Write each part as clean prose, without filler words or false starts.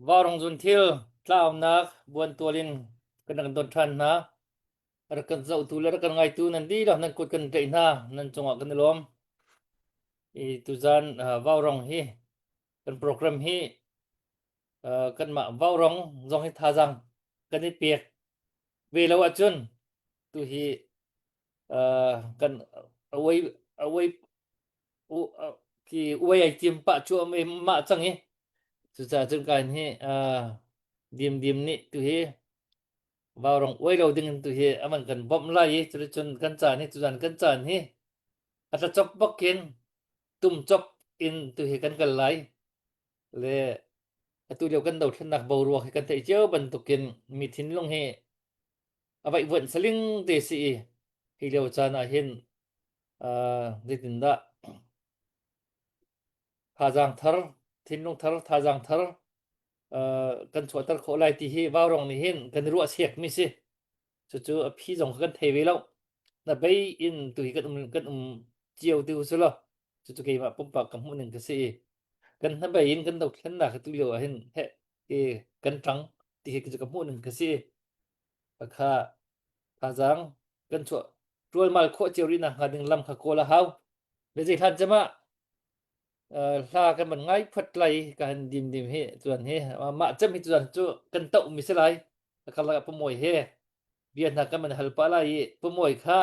Vaurawng zunthil tlaunak buantual in kan rak don ṭhan hna. Rak kan zohtu le rak kan ngaitu nan dihlak nan kut kan tlaih hna. Nan cungah kan i lawm. I tuzan Vaurawng hi kan program hi kanmah Vaurawng zong hi thazaang kan i pek ve lo ahcun tu hi kan uai uai ki uai ai tim pah cu am mah cang i cucaah cun kan hi dim dim nih tu hi vaurong uai lo ding in tu hi aman kan bawmh lai i cuticun kan caan hi tuzan kan caan hi a tla chop bak in tum chop in tu hi kan kal lai le atu lio kan dothlennak boruak hi kan theih cio bantukin mi thinlung hi a vaihvuanh saling te si i hi lio caan ah hin zeitindah thazaang thar thinlung thar thazaang thar kan chuahter khawh lai ti hi vaurong nih hin kan i ruah siakmi si. Cucu a phi zong kan thei ve lo. Na bei in tu hi kan um kan um cio ti u law cucu keimah pumpak ka hmuh ning ka si i kan hnabei in kan dothlennak tu lio ah hin he ke kan ṭang ti hi ka hmuh ning ka si. Kha thazaang kan chuah ṭualmal khawh cio rih nak hnga ding lam kha kawl a hau. Le zei hlan cem ah hla kan van ngai phot lai ka han dim dim hi tuan hi mah cem hi tuan cu kan toh mi si lai karlak ah pamuai he bia hna kan man hal pah lai i pamuai kha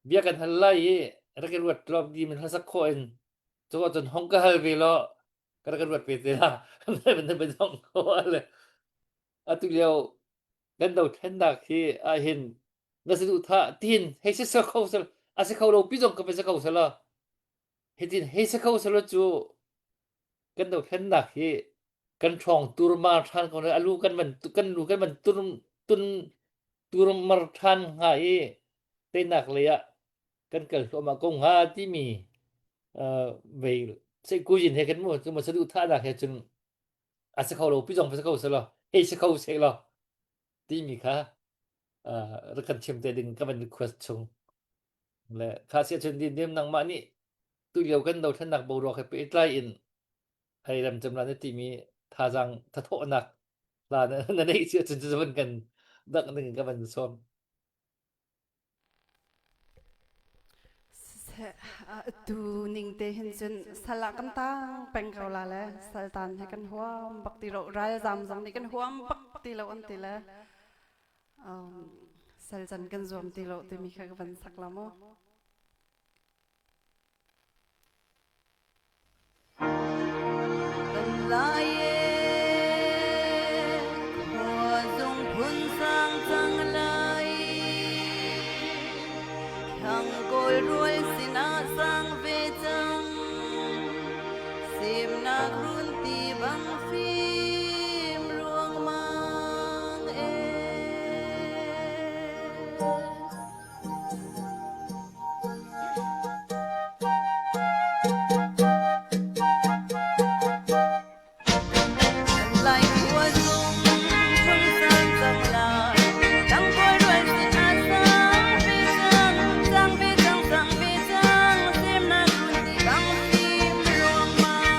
bia kan hal lai i rak i ruat lo di min hlasak khawh in cu cun hong ka hal ve lo ka rak i ruat ve te la ban ban hong ko ale atu lio kan dothlennak hi ahhin na saduhthah tin hei si se kho sel a si kho lo pi zong ka pe se kho sela hitin hei se kho sela cu kan dothlennak hi kan ṭhawng turmar ṭhan ko alu kan van kan lu kan van tur tun turmar ṭhan hnga i teinak lei ah kan kal hluahmah ko hnga timi vei seikujin he kan mu cu ma saduhthahnak he cun a si kho lo pi zong si kho selaw hei si kho selaw timi kha rak kan chim te ding ka van request chung le kha sia chun din dim nangmah nih tu lio kan dothlennak boruak he pehtlai in hei ram cem la na timi thazaang thathawhnak la na neih sia chun cu van kan dak ning ka van sawm. Atu ning te hin cun sal ah kan tang peng ko la le saltan he kan huam bak ti lo ralzam zong nih kan huam bak ti lo an ti le sal can kan zuam ti lo timi kha ka van sak la mu. Kan lai e, khua zung phun sang cang lai. Thlang kawl rual sinah sang ve cang. Semnak run ti bang fim ruangmang e. Lai khua zung phun sang cang lai, tang kawi rual sin ah sang ve cang, sang ve cang, sang ve cang, semnak run ti bang fim ruangmang.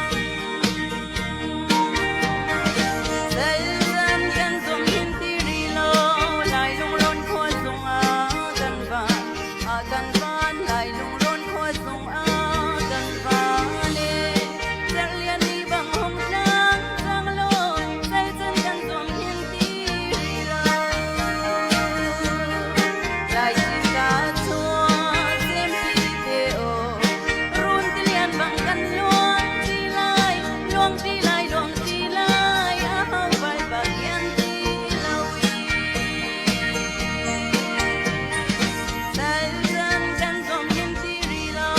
Salzam kan zum hin ti ri lo, lai lungrawn khua zung ah kan van, ah kan van, lai lungrawn khua zung ah kan van e. Cerhlian ni bang hung tlang cang law, salchan kan zuam hin ti ri lo. Lai ka chua sempi te o, run tilian bang kan luang ti lai, luang ti lai, luang ti lai, a hau vai pa kian ti lo i. Salzan kan zong hin ti ri lo,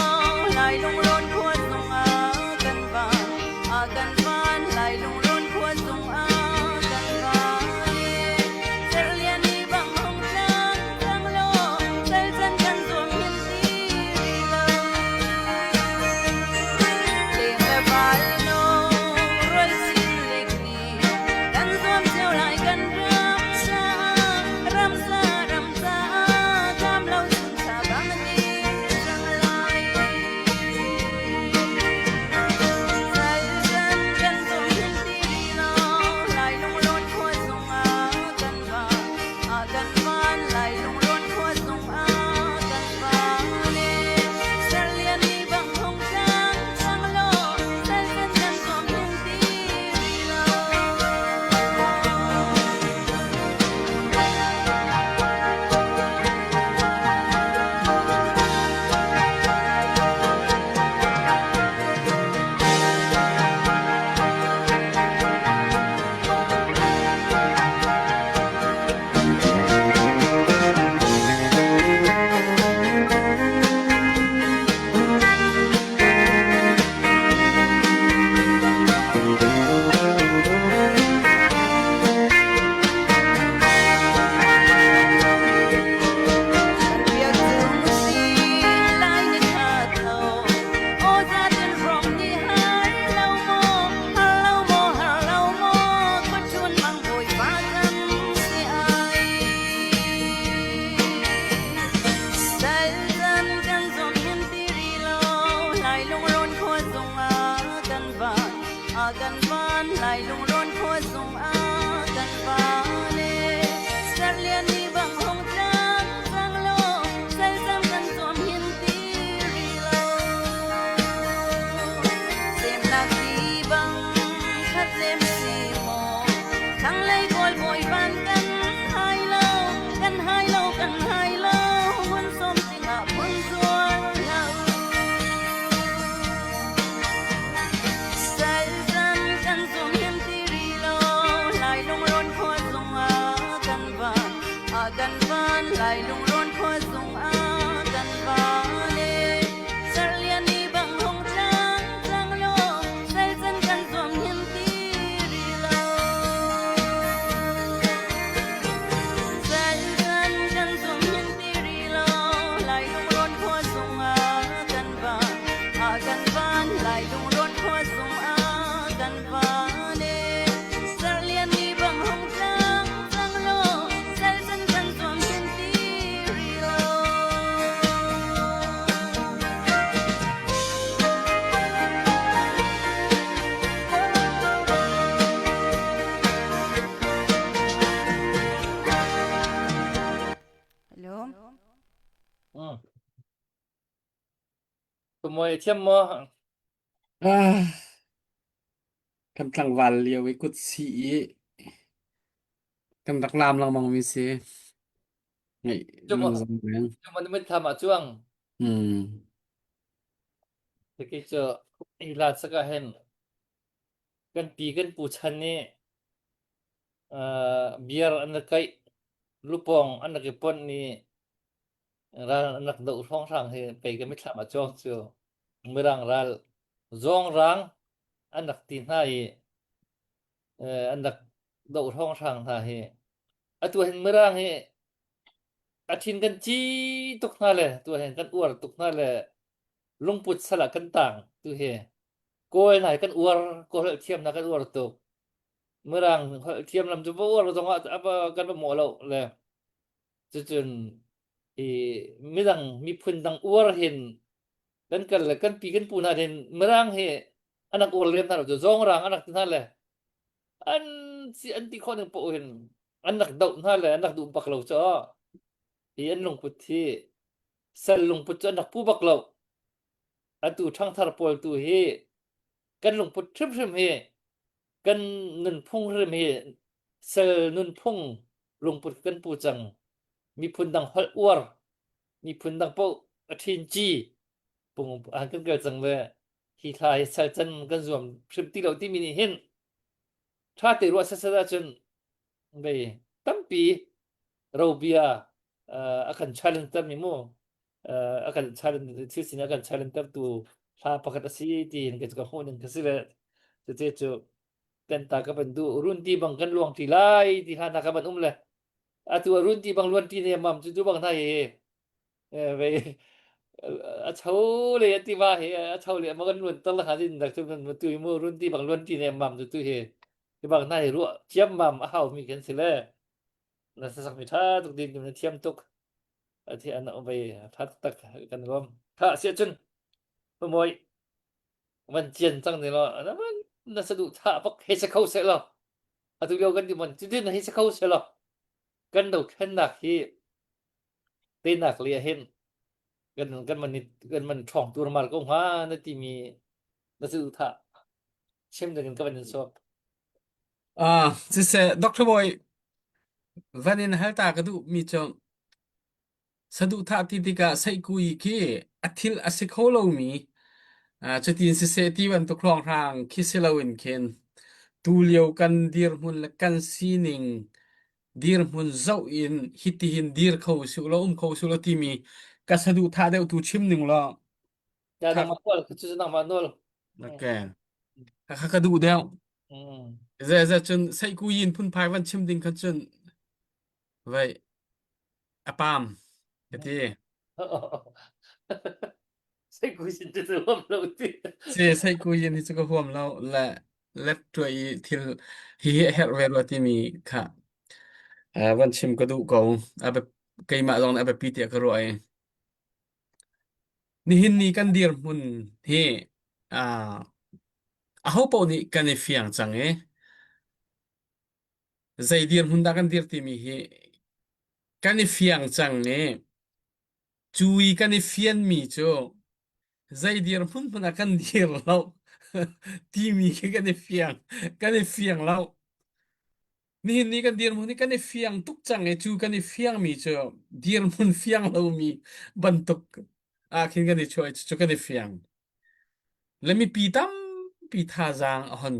lai lungrawn khua zung ah kan van, ah kan van, lai lungrawn khua zung ah kan van e. Cerhlian ni bang hung tlang cang law, salzan kan zuam hin ti ri lo. Leng le val no, rual sin lik ni, kan zuam cio lai kan ram sa, ram sa, ram sa, kam lo sun sa bang ni cang lai. Salzan kan zum hin ti. A kan van lai lungrawn khua zung ah kan van e. Serlian ni bang hong tlang cang law, salzam kan zuam hin ti ri lo. Semnak ti bang khat lem si maw, thlanglei kawl bawi van kan hai lo, kan hai lo, kan hai lo, ngun som tingah phun zuar hlah u. Salzam kan zum hin ti ri lo, lai lungrawn khua zung ah kan van, ah kan van, lai lungrawn khua zung ah kan van e. Zarhlian ni bang hung tlang tlang law, salcan kan zuam hin ti ri lo. Salcan kan zum hin ti ri lo, lai lungrawn khua zung ah kan van, ah kan van, lai lungrawn khua zung ah kan van e. Zarhlian ni bang hung tlang cang law, salcan kan zuam hin ti ri lo. Hello. Tumawi a thiam maw? Ah, kan tlangval lio i kut si i kan rak laam lengmang mi si. Ngeih Cumaw lungzam leng. cumaw na mitthlam ah cuang. Hmm. Kei cu hi hla sak ah hin kan pi kan pu chan nih uh, beer an rak kaih lupawng an rak i ponh i ral an rak doh hrawnghrang hi pei ka mitthlam ah cuang cu Mirang ral zawngrang an rak ti hna i an rak doh hrawnghrang hna hi atu hin Mirang hi a thin kan ci tuk hna le tu hin kan uar tuk hna le lungput sal ah kan tang tu hi Kawl hna hi kan uar Kawl holh thiam hna kan uar tuk Mirang holh thiam lam cu va uar zong ah kan va mawh lo le cucun i midang miphun dang uar hin kan kal le kan pi kan pu hna hin Mirang hi an rak uar lem hna lo cu zawngrang an rak ti hna le an si an ti khawh ning paoh hin an rak doh hna le an rak duh bak lo cu hi an lungput hi sal lungput cu an rak pu bak lo atu ṭhangthar pawl tu hi kan lungput hrimhrim hi kan nunphung hrim hi sal nunphung lungput kan pu cang miphun dang holh uar miphun dang paoh a ṭhin ci pung an kan kal cang le hi thla hi sal can kan zuam hrim ti lo timi nih hin ṭha te ruah setsat ahcun vei tampi robia a kan challenge termi mu a kan challenge thil sin a kan challenge tertu hla pakhat a si tiin ka ka hmuh ning ka si le cuce cu kan ta ka ban du run ti bang kan luang ti lai ti hla na ka ban um le atu run ti bang luan ti ne mam cu tu bang na hi vei a cho le ti va he a cho le ma kan luan tal ha din dak chu tu mu run ti bang luan ti ne mam chu tu he ti bang na hi ru chiam mam a hau mi kan si le na sak mi tha tuk din na thiam tuk a thi an vei tha tak kan rom tha sia chun moi van chian cang ni lo na man na sa du tha bak he se kho se lo atu lio kan ti mon chu din he se kho se lo kan do khen nak hi Teinak lei ah hin kan kan man kan man ṭhawng turmar ko hnga na timi na saduhthah chim ding in ka van in sawm. Ah, siseh Dr. Bawi van in hal ta ka duh mi cu saduhthah ti tikah seihkui khi a thil a si kho lomi ah cutin siseh ti bantuk hrawnghrang khi si loin khin tulio kan dirhmun le kan sining dirhmun zoh in hitihin dir kho usih law um kho usih law timi ka saduhthah deuh tu chim ning law Ya nangmah nawl cu nangmah nawl. Okay. Kha ka duh deuh. Mm. Ze ze cun seihkuyin phunphai van chim ding kha cun vei a pam ka ti. Seihkuyin cu huam lo ti. Se seihkuyin hi cu ka huam lo le let tuai i thil hi hi a herh ve rua timi kha eh, van chim ka duh ko. A keimah zong nih a biapi tiah ka ruah i. Nihin ni kan dirhmun hi ah. Ahopaoh nih kan i fiang cang i zei dirhmun dah kan dir timi hi kan i fiang cang i cu i kan i fianmi cu zei dirhmun hmanh ah kan dir lo timi khi kan i fiang kan i fiang lo. Nihin ni kan dirhmun hi kan i fiang tuk cang i cu kan i fiangmi cu dirhmun fiang lomi bantuk ah khin kan i chuah i cucu kan i fiang. Le mipi tampi thazaang a hon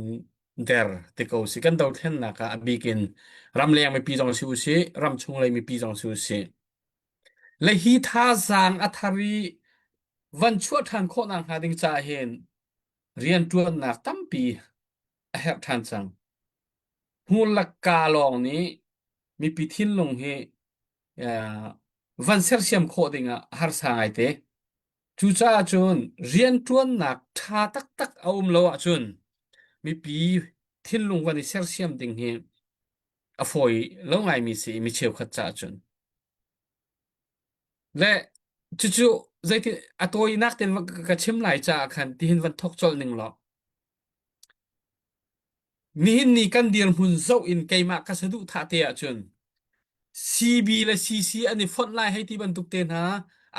der ti ko si kan dothlennak ah a bik in ramleng mipi zong si usih ramchung lei mipi zong si usih le hi thazaang a thar i van chuah ṭhan khawhnak hnga ding caah hin rianṭuannak tampi a herh ṭhan cang. Hmurlakka lawng nih mipi thinlung hi uh, van sersiam khawh dingah a harsa ngaite. Cucaah cun rianṭuannak ṭha taktak a um lo ahcun mipi thinlung van i sersiam ding hi a fawi lo ngaimi si i mi cheukhat caah cun. Le cucu zeitin a tawinak tein ka chim lai caah khan tihin van thawk colh ning law Nihin ni kan dirhmun zoh in keimah ka saduhthah te ahcun CB le CC an i fonh lai hei ti bantuk te hna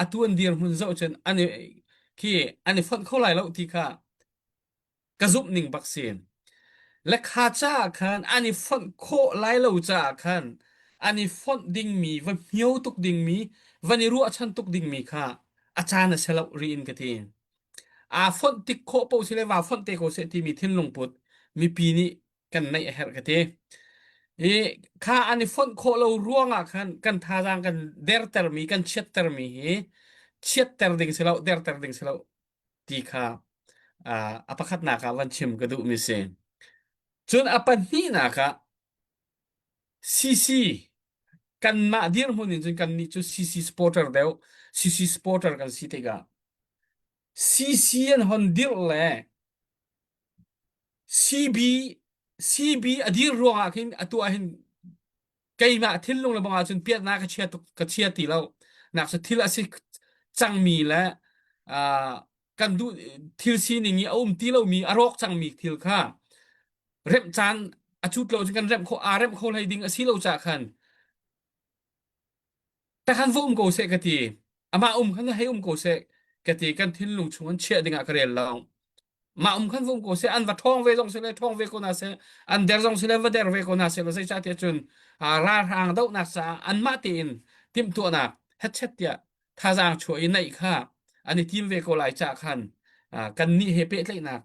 atu an dirhmun zoh cun an i khi an i fonh kho lai lo ti kha ka zumh ning bak si. Le kha caah khan an i fonh khawh lai lo caah khan an i fonh dingmi va hmio tuk dingmi van i ruahchan tuk dingmi kha a caan a si lo rih in ka ti. Aa fonh tik khawh paoh sile vaa fonh te ko seh timi thinlung put mipi nih kan neih a herh ka ti. I kha an i fonh khawh lo ruangah khan kan thazaang kan dertermi kan chiattermi hi chiatter ding si lo derter ding si lo ti kha a pakhatnak ah van chim ka duhmi si. Cun a pahnihnak ah CC kanmah dirhmun in cun kannih cu CC supporter deuh CC supporter kan si tikah CC an hon dirh le CB CB a dir ruangah khin atu ah hin keimah thinlung le bang ahcun piatnak ka chia tuk ka chia ti lo nak cu thil a si cangmi le uh, kan duh thil sining i a um ti lomi a rawk cangmi thil kha remh caan a cut lo cun kan remh kho aa remh kho hlei ding a si lo caah khan takhan va um ko seh ka ti amah um khan hei um ko seh ka ti kan thinlung chung an chiah dingah ka rel lo mah um khan va um ko seh an va ṭhawng ve zong sile ṭhawng ve ko na seh an der zong sile va der ve ko na seh lo zeicah tiah cun ralhrang dohnak caah anmah tein timhtuahnak hetchet tiah thazaang chuah i naih kha an i tim ve ko lai cah khan kannih he pehtlaihnak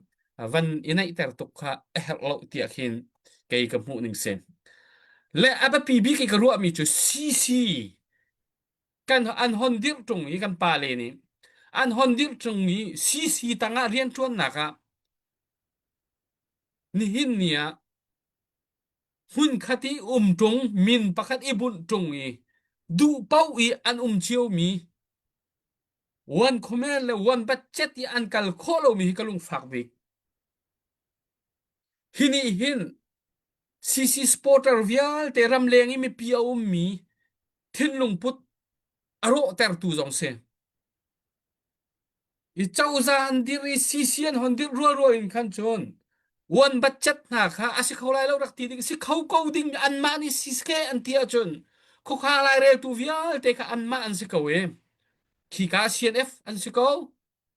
van i naihter tuk kha a herh lo tiah khin kei ka hmuh ning si. Le a biapi bik i ka ruahmi cu CC kan an hon dirh ṭung i kan pale nih an hon dirh ṭung i CC tangah rianṭuannak ah nihin ni ah hmunkhat i um ṭung min pakhat i bunh ṭung i duh paoh i an um ciomi one command le one budget i an kal khawh lomi hi ka lungfak bik. Hi nih hin CC supporter vialte ramleng i mipi a ummi thinlung put a rawhtertu zong si. I cozah an dirh i CC an hon dirh rualrual in khan cun uan budget hna kha a si kho lai lo rak ti ding si kho ko ding anmah nih si ke an ti ahcun khuakhang laireltu vialte kha anmah an si ko i khika CNF an si ko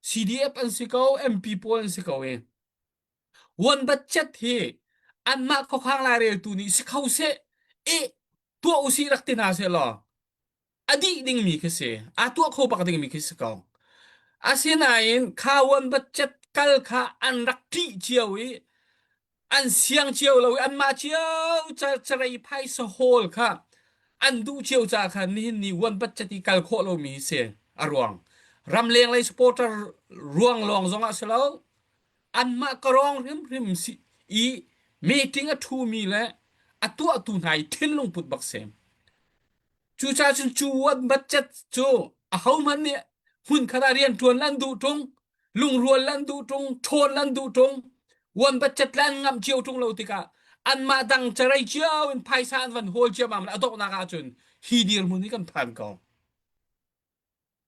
CDF an si ko MP pawl an si ko i uan budget hi anmah khuakhang laireltu nih si kho seh i tuah usih rak ti hna seh law a dih dingmi khi si aa tuah kho bak dingmi khi si ko asinain kha wan budget kal kha an rak ṭih cio i an siang cio lo i anmah cio carei phaisa hawl kha an duh cio ca khan nihin ni wan budget i kal khawh lomi hi si a ruang ramleng lei supporter ruang lawng zong ah si lo anmah ka rawng hrimhrim si i meeting a ṭhumi le a tuahtu hna i thinlung put bak si Cucaah cun cu an budget cu ahohmanh nih hmunkhat ah rianṭuan le an duh ṭung, lungrual le an duh ṭung, ṭhawn le an duh ṭung, uan budget le an ngamh cio ṭung lo tikah anmah dang carei cio in phaisa an van hawl ciammam le a donghnak ahcun hi dirhmun hi kan phan ko.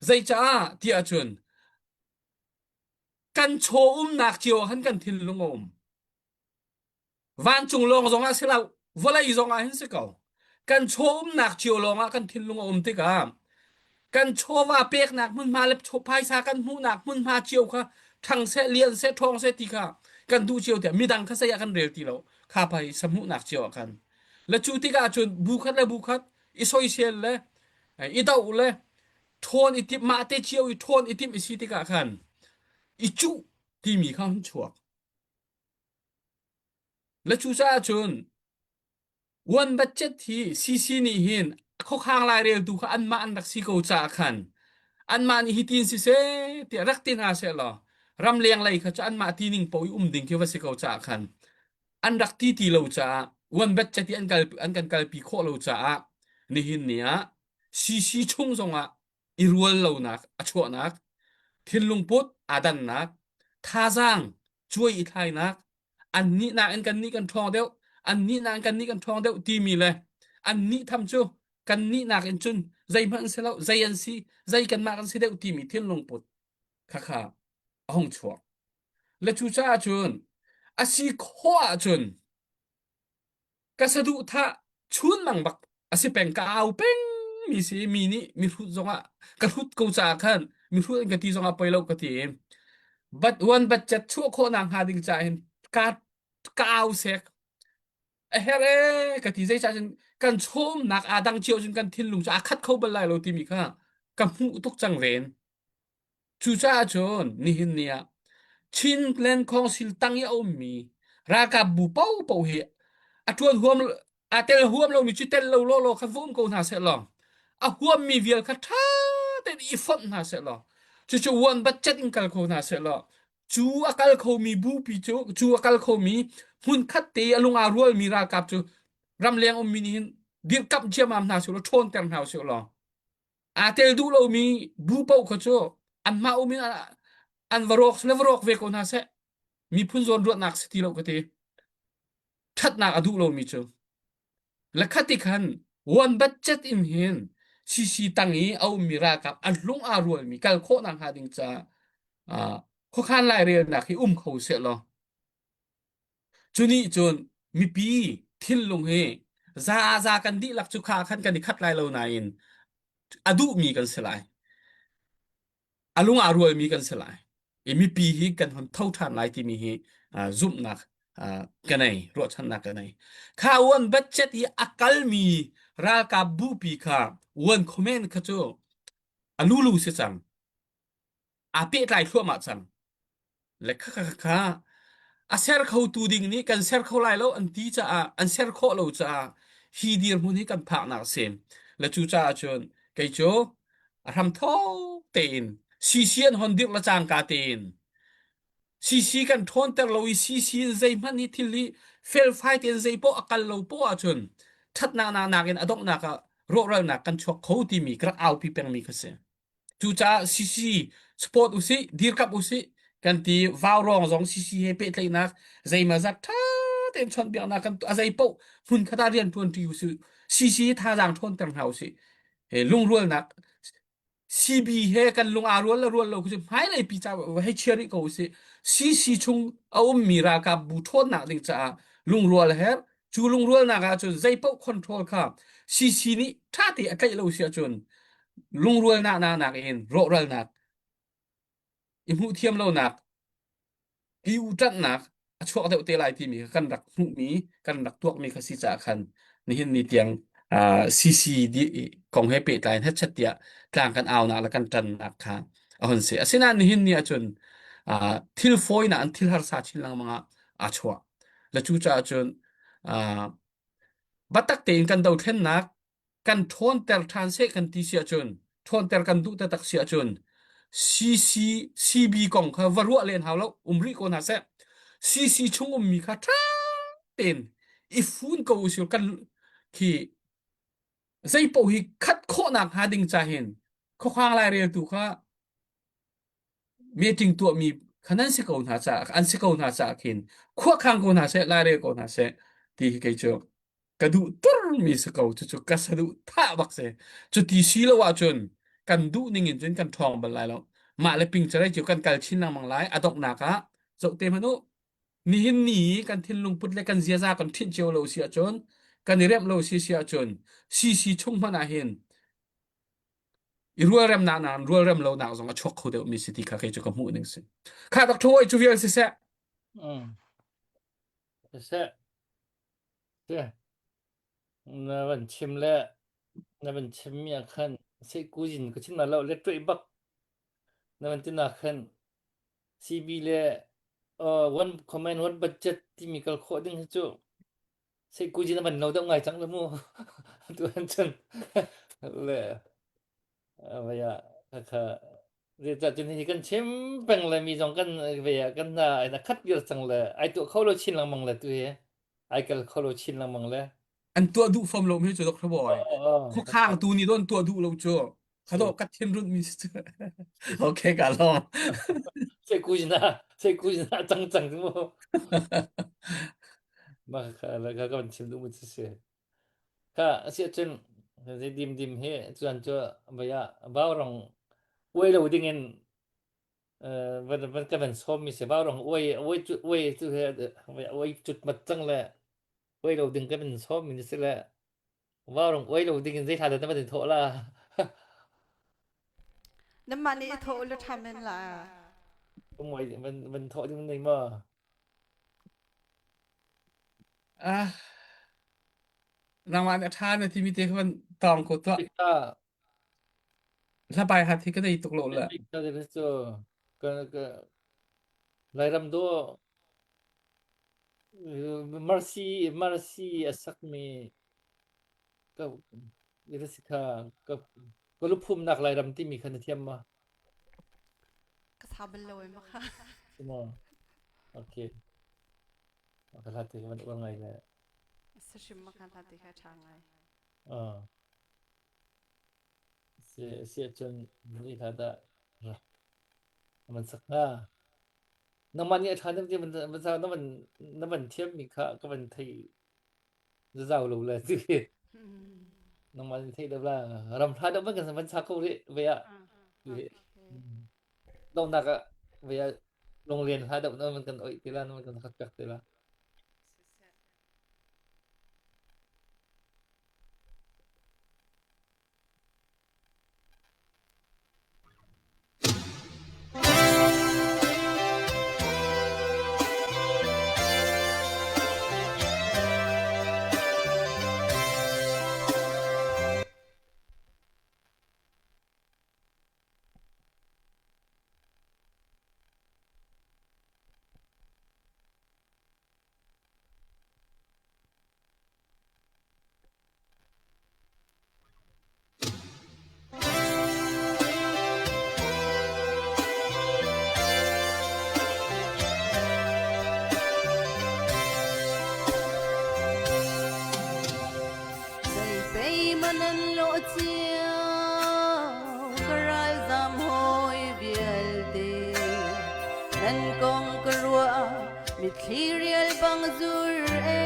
Zeicaah tiah cun kan chaw umnak cio ah khan kan thinlung a um. Vancung lawng zongah si lo, vawlei zongah hin si ko. Kan chaw umnak cio lawngah kan thinlung a um tikah kan chawva peknak hmunhma le phaisa kan hmuhnak hmunhma cio kha ṭhang seh, lian seh, ṭhawng seh ti kha kan duh cio tiah midang kha zei ah kan rel ti lo. Kha phaisa hmuhnak cio ah khan. Le cu tikah cun bu khat le bu khat i soisel le i doh le ṭhawn i timh mah te cio i ṭhawn i timh i si tikah khan i cuh timi kha hun chuak. Le cucaah cun One budget hi CC nih hin khuakhang laireltu kha anmah an rak si ko caah khan anmah nih hitin siseh tiah rak ti hna sehlaw ramleng lei kha cu anmah tining paoh i um ding khi va si ko caah khan an rak ti ti lo caah one budget hi an kal an kan kalpi khawh lo caah nihin ni ah CC chung zongah i rual lonak a chuahnak thinlung put aa dannak thazaang cuai i thlainak annih nakin kannih kan ṭhawng deuh annih nakin kannih kan ṭhawng deuh timi le annih tham cu kannih nakin cun zeihmanh an si lo zei an si zei kanmah kan si deuh timi thinlung put khakha a hung chuak le cucaah cun a si khawh ahcun ka saduhthah chunmang bak a si peng ka au peng mi si mi nih mi hrut zongah ka hrut ko caah khan mi hrut an ka ti zongah poi lo ka ti but one budget chuah khawh nak hnga ding caah hin ka ka au sek a her e ka ti zei cah cun kan chawmnak aa dang cio cun kan thinlung cu aa khat kho bal lai lo timi kha ka hmuh tuk cang ven Cucaah cun nihin ni ah Chinland Council tang i a ummi ralkap bu paohpaoh hi a ṭuan huam aa tel huam lomi cu tel lo lawlaw kha va um ko hna seh law a huammi vial kha ṭha tein i fonh hna seh law cucu one budget in kal kho hna seh law cu a kal khomi bupi cu cu a kal khomi hmunkhat te i a lung aa rualmi ralkap cu ramleng ummi nih hin dirhkamh ciammam hna seh law ṭhawnter hna usih law aa tel duh lomi bu paoh kha cu anmah um in an va rawk le va rawk ve ko hna seh miphun zawn ruahnak si ti lo ka ti ṭhatnak a duh lomi cu le khati khan one budget in hin CC tang i a ummi ralkap a lung aa rualmi kal khawhnak hnga ding caah khuakhan lairelnak hi um kho seh law Cu nih cun mipi thinlung hi za za kan dihlak cu kha khan kan i khat lai lo nain a duhmi kan si lai. A lung aa rualmi kan si lai. I mipi hi kan hon tho ṭhan lai timi hi uh, zumhnak uh, ka nei, ruahchannak ka nei. Kha uan budget i a kalmi ralkap bupi kha uan comment kha cu a lulu si cang. Aa pehtlai thluahmah cang. Le kha kha kha a ser khotu ding nih kan ser kho lai lo an ti caah an ser khawh lo caah hi dirhmun hi kan phaknak a si. Le cu caah cun kei cu a hramthawk tein CC an hon dirh le cangka tein CC kan ṭhawnter lo i CC in zeihmanh hi thil hi felfai tein zei poah a kal lo poah ahcun ṭhatnak nak nakin a donghnak ah rawhralnak kan chuak kho timi ka rak aupi pengmi kha si. Cucaah CC support usih, dirkamh usih kan ti vaurawng zong CC he pehtlaihnak zeimazat ṭha tein chawnhbiaknak kan a zei paoh hmun khat ah rian ṭuanṭi usih. CC thazaang ṭhawnter hna usih. He lungrualnak CB he kan lung aa rual le rual lo khi hmailei pi ca hei chia rih ko usih. CC chung a ummi ralkap bu ṭhawnnak ding caah lungrual herh. Cu lungrualnak ah cun zei paoh control kha CC nih ṭha te a tlaih lo si ahcun lungrualnak nak in rawhralnak i hmuh thiam lonak i uṭanhnak a chuak deuh te lai timi kha kan rak hmuhmi kan rak tuakmi kha si caah khan nihin ni tiang CC kong he pehtlai in hetchet tiah tlang kan aunak le kan ṭannak kha a hun si. Asinain nihin ni ahcun thil fawinak in thil harsa chin lengmang ah aa chuah. Le cucaah cun biatak tein kan dothlennak kan ṭhawnter ṭhan seh kan ti si ahcun ṭhawnter kan duh taktak si ahcun CC CB kong kha va ruah len hau lo um rih ko hna seh CC chung ummi kha ṭha tein i fun ko usih kan khi zei paoh hi khat khawhnak hnga ding ca hin khuakhang laireltu kha meeting tuahmi kha nan si ko hna caah an si ko hna caah khin khuakhang ko hna seh lairel ko hna seh ti hi kei cu ka duh turmi si ko cucu ka saduh thah bak si cu ti si lo ahcun kan duh ning in cun kan ṭhawng bal lai lo mah le pingcarei cu kan kal chin lengmang lai a donghnak ah zoh te hmanh u. Nihin ni i kan thinlung put le kan ziaza kan ṭhinh cio lo si ahcun kan i remh lo si si ahcun CC chung hmanh ah hin i rualremnak nakin rualrem lonak zong a chuak kho deuhmi si ti kha kei cu ka hmuh ning si. Kha Dr. Oi cu vial siseh. Mm. Siseh. Te. Na van chim le na van chim mi ah khan sei kuzin ka chin na lo le tuai bak na van tina khan CB le uh, one command one budget timi kal khawh ding hi cu sei kuzin na van lo deuh ngai cang le mu tu an cun le vaya kha zeicah cun hi kan chim peng le mi zong kan vaya kan na na khat bir cang le ai tuah kho lo chin lengmang le tu hi ai kal kho lo chin lengmang le An tuah duh fom lo mi cu Dr. Boy. Khuakhang tu nih don tuah duh lo cu. Khado ka thin run mi si. Okay ka lawm. Sei kuzina sei kuzina cang cang mu. Ma kha la ka kan chim duh mu si. Kha asi cun zei dim dim he chuan cu vaya bau rong uai lo ding in van van ka van som mi se bau rong uai uai cu uai cu he uai cut mat cang le uai lo ding ka van som mi si le bau rong uai lo ding in zei thla da na van thawh la Namah nih i thawh u la ṭha men la. Uai van van thawh ding nei ma Ah nangmah nih a ṭha na timi te kha van tawng ko tuah. Hlapai hat hi ka nei tuk lo le. Cu Lairam dawh Mercy Mercy a sakmi ka kha ka ka luphumnak Lairam timi kha na thiam ma? Ka sa bal lo ma kha. Maw? Okay. Ka hlat te van uar ngai le. Sa hrim ma kha hlat te kha ṭha ngai. Ah. Si si ahcun ni hla dah man sak hnga. Nangmah nih a ṭha deuh ti van van na van na van thiam mi kha ka van thei zau lo le ti. Nangmah nih thei deuh la. Ram hla deuh van kan van sa ko rih ve ah. Donghnak ah ve ah lunglen hla deuh na van kan oih te la na van kan sak piak te la. Zeipei manan lo cio ka ralzam hawi vialte nan kong ka ruah Mitthli rial bang zur e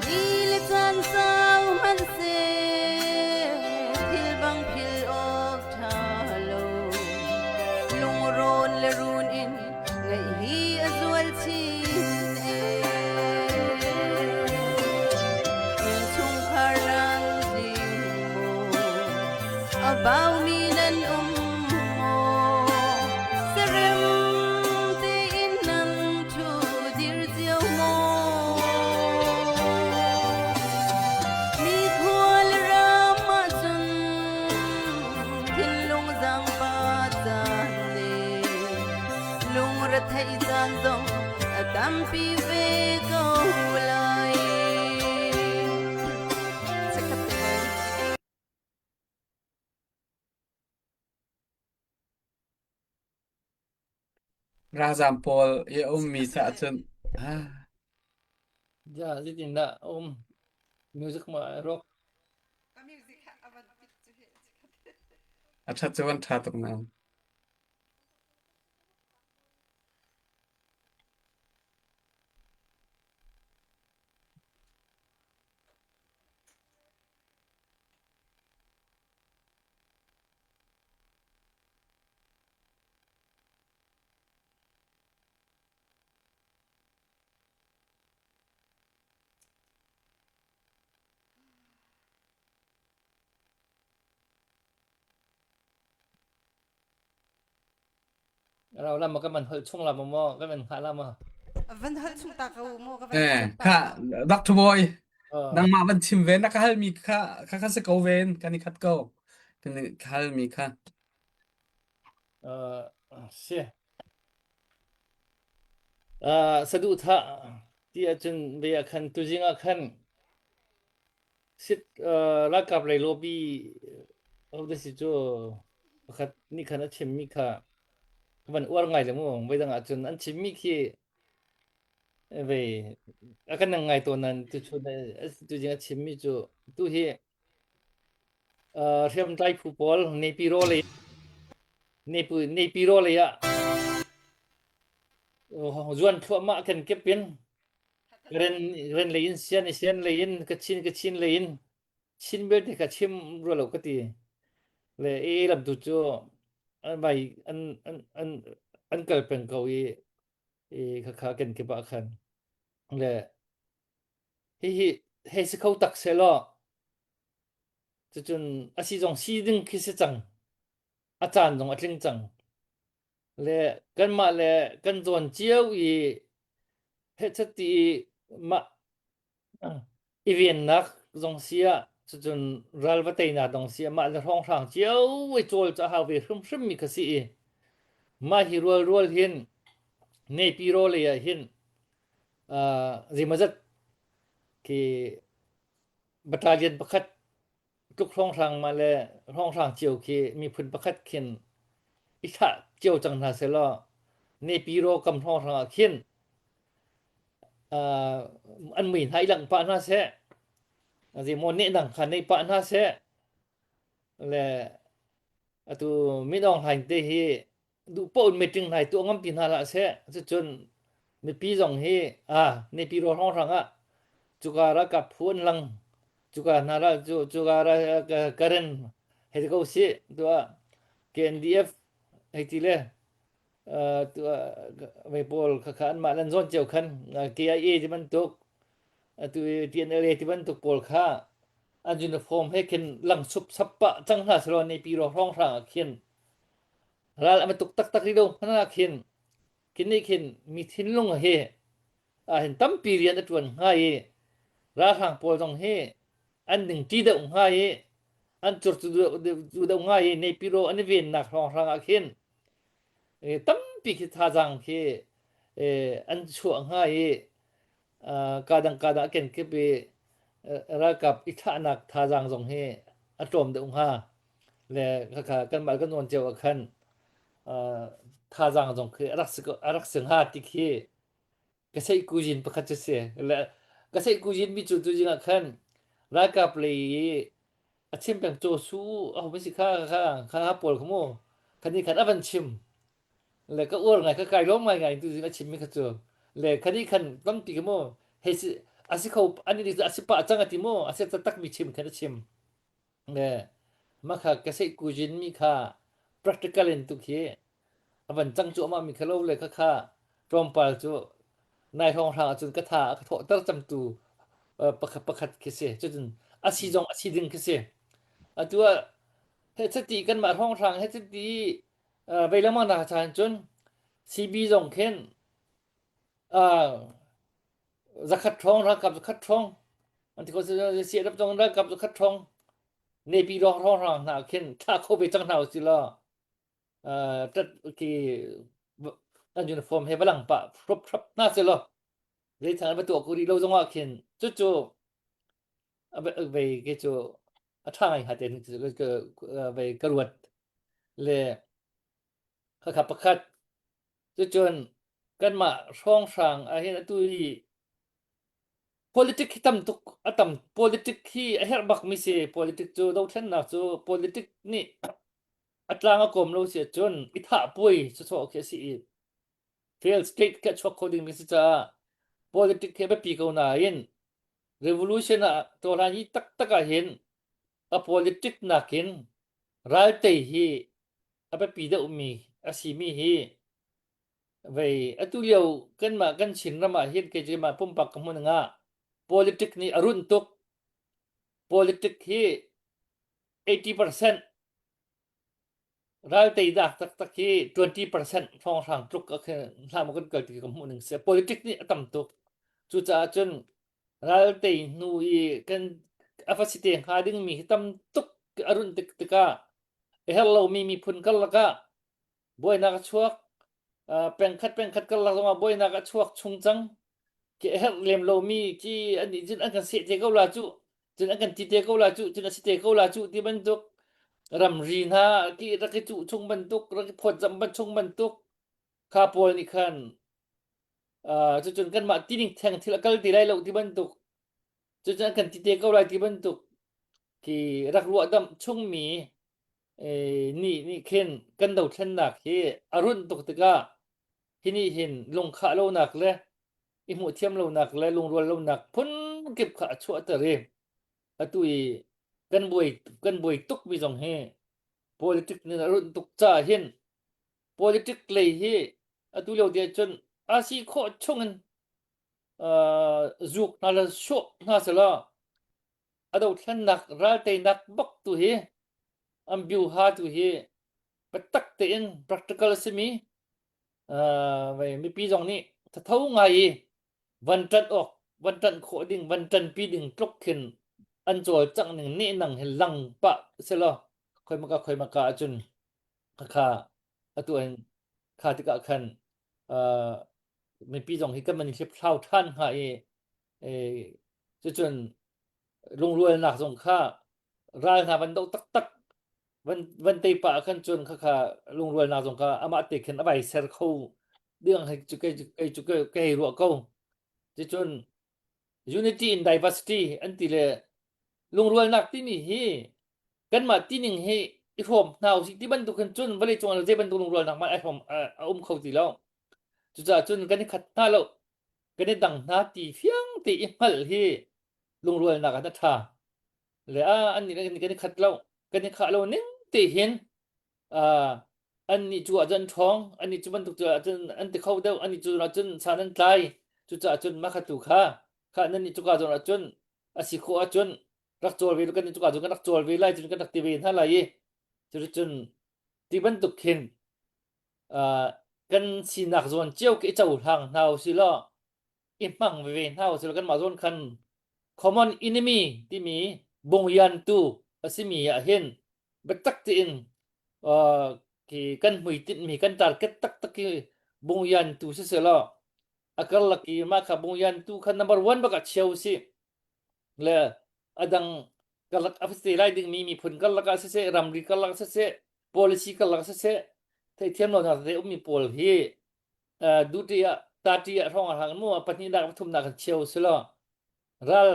Ni le caan sau hmanhseh thil bang phil awk ṭha lo Lungrawn le run in ngaih hi a zual chin e Innchungkhar nan tling maw a baumi nan um maw Serem tein nan ṭhu dir cio maw Mi khual ram ahcun thinlung zaangpa caan le lungretheih caan zong a tampi ve ko lai. Ralzam pawl i a ummi caah cun ah Ja, zeitindah a um? Music ma rock. a ṭhat cu van ṭha tuk nain. Rau lam ka man holh chung lam maw ka man hngah lam ma. Van holh chung ta ko mu ka van Eh, chim kha pa. Dr. Boy Uh, nangmah van chim ve na ka halmi kha kha kha si ko ven kan i khat ko. Kan i halmi kha. uh, si. Uh, saduhthah ti ahcun ve ah khan tuzing ah khan sit uh, ralkap lei lobby ho si cu pakhat nih khan a chimmi kha ka van uar ngai le mu voidang ahcun an chimmi khi ve a kan nang ngai tawn nan tuchun tuzing a chimmi cu tu hi uh, hriamtlai phu pawl Nepiro lei Nepiro lei ah zuan thluahmah kan kep in ren ren lei in sian i sian lei in kachin kachin lei in chin belte kha chim rua lo ka ti le e lam tu cu an vai an an an an kal peng ko i i khakha kan kip ah khan le hihi hei si kho tak se law cucun asi zong si ding khi si cang a caan zong a tling cang Le kanmah le kan zawn cio i hehchat ti i mah i vennak zong si ah cucun ral va teinak dong si ah mah le hrawnghrang cio i cawl cu a hau ve hrimhrim mi kha si i mah hi rualrual hin Naypyidaw lei ah hin uh, zeimawzat khi battalion pakhat tluk hrawnghrang mah le hrawnghrang cio khi miphun pakhat khin i thlah cio cang hna sehlaw Naypyidaw kam hrawnghrang ah khin uh, an mui hna i langh pah hna seh zeimaw nehnang kha nei pah hna seh le atu Min Aung Hlaing te hi duh paoh in meeting hna tuah ngam ti hna hlah seh cucun mipi zong hi ah Naypyidaw hrawnghrang ah cuka ralkap phu an lang cuka hna ral cu cuka ral Karen hei ti ko sih tuah KNDF hei ti le tuah vei pawl khakha anmah lan zawn cio khan KIA ti bantuk atu TNLA ti bantuk pawl kha an uniform he khin lang sup sap pah cang hna selaw Naypyidaw hrawnghrang ah khin Ral a va tuk taktak rih lo hmanh ah khin khin nih khin mi thinlung hi ah hin tampi rian a ṭuan hnga i ralhrang pawl zong hi an ningṭi deuh hnga i an curcu deuh hnga i Naypyidaw an i vennak hrawnghrang ah khin tampi khi thazaang khi an chuah hnga i kadang kadang a kenkip i ralkap i thlahnak thazaang zong hi a tlawm deuh hnga le khakha kanmah kan nawn cio ah khan thazaang zong khi a rak si a rak si hnga ti khi ka seih kuzin pakhat cu si le ka seih kuzin mi cu tu zing ah khan ralkap lei i a chim peng caw su a hom si kha kha kha pawl kha mu khani khan a van chim Le ka uar ngai ka kai lawm ngai ngai tu zing a chimmi kha cu le khani khan tampi khi mu hei si a si kho ani nih a si pah cang a ti mu a si taktak mi chim khan a chim le mah kha ka seih kujin mi kha practical in tu khi a van cang cuahmah mi kha lo le kha kha tlawmpal cu nai hrawng hrang ahcun ka tha a ka thawhter cangtu pakhat pakhat khi si cucun a si zong a si ding khi si atu ah he chati kanmah hrawng hrang he chati vei lengmang nak chan cun CB zong khin zakhat ṭhawng ralkap zakhat ṭhawng an ti ko CNF zong ralkap zakhat ṭhawng Naypyidaw hrawnghrang hna khin thlah kho ve cang hna usih law tat ki an uniform he valang pah hrop hrop hna seh law zeithang an va tuah ko rih lo zong ah khin cucu vei ke cu a ṭha ngai hnga te vei ka ruat le khakha pakhat cucun kanmah hrawnghrang ahhin atu hi politic hi tam tuk a tam politic hi a herh bak mi si politic cu dothlennak cu politic nih a tlang a kawm lo si ahcun i thah puai sawsawh khi a si i fail state khi a chuak kho ding mi si caah politic hi a biapi ko nain revolution ah tawhlan hi taktak ah hin a politic nakin raltei hi a biapi deuhmi a simi hi vei atu lio kanmah kan Chinram ah hin kei cu mah pumpak ka hmun ah politic nih a runh tuk politic hi 80% Ralteinak taktak hi 20% hrawnghrang tluk ah khin hlah maw kan kal ti ka hmuh ning si. Politic nih a tam tuk. Cucaah cun raltei hnu i kan a va si te hnga dingmi hi tam tuk a run tik tikah a herh lomi miphun karlak ah buainak a chuak. Pengkhat pengkhat karlak zongah buainak a chuak chung cang. Khi a herh lem lomi khi an nih cun an kan seh te ko la cuh. Cun an kan ti te ko la cuh, cun a si te ko la cuh ti bantuk ramri hna ki rak i cuh chung bantuk, rak i phawtzamh ban chung bantuk kha pawl nih khan cucun kanmah tining theng thil a kal ti lai lo ti bantuk cucun an kan ti te ko lai ti bantuk khi rak ruahdamh chungmi nih nih khin kan dothlennak hi a runh tuk tikah hi nih hin lungkhah lonak le i hmuhthiam lonak le lungrual lonak phunkip kha a chuahter i atu i kan buai kan buai tukmi zong hi politic nih a runh tuk caah hin politic lei hi atu lio te cun a si khawh chungin uh, zuk hna le sawh hna selaw a dothlennak ralteinak bak tu hi an biuha tu hi biatak tein practical a simi mipi zong nih thatho ngai i van ṭanh awk van ṭanh khawh ding van ṭanpi ding tluk khin an cawlcangh ning nehnang hi lang pah selaw khoimaka khoimaka ahcun khakha atu in kha tikah khan mipi zong hi kan man i hliphlau ṭhan hnga i cucun lungrualnak zong kha ral hna van doh taktak van van tei pah khan cun khakha lungrualnak zong kha amah te khin a vai ser kho ding hei cu kei kei cu kei hei ruah ko cucun unity in diversity an ti le lungrualnak timi hi kanmah tining hi i hrawm hna usih ti bantuk hin cun vawlei cung ah zei bantuk lungrualnak hmanh ai hrawm a um kho ti lo cucaah cun kan i khat hna lo kan i dang hna ti fiang te i hngalh hi lungrualnak ah a ṭha le a annih le kan i khat lo kan i khah lo ning te hin annih cu ah cun an ṭhawng annih cu bantuk cu ah cun an ti kho deuh annih cu ah cun san an tlai cucaah cun mah kha tu kha kha nannih cuka zawn ah cun a si khawh ahcun rak cawl ve kan cuka cun kan rak cawl ve lai cun kan rak ti ve hna lai i cuticun ti bantuk khin kan sinak zawn cio khi i cohlang hna usih law i hmang veve hna usih law kanmah zawn khan common enemy timi bungyantu a simi ah hin biatak tein khi kan hmuitinhmi kan target taktak hi bungyantu siseh law a karlak i mah kha bungyantu kha number one bak ah chia usih le a dang karlak a te lai dingmi miphun karlak ah siseh ramri karlak ah siseh policy karlak ah siseh theihthiam lonak tete ummi pawl hi duty ah tati ah hrawng ah mu pahnihnak pathumnak kan cheu si lo ral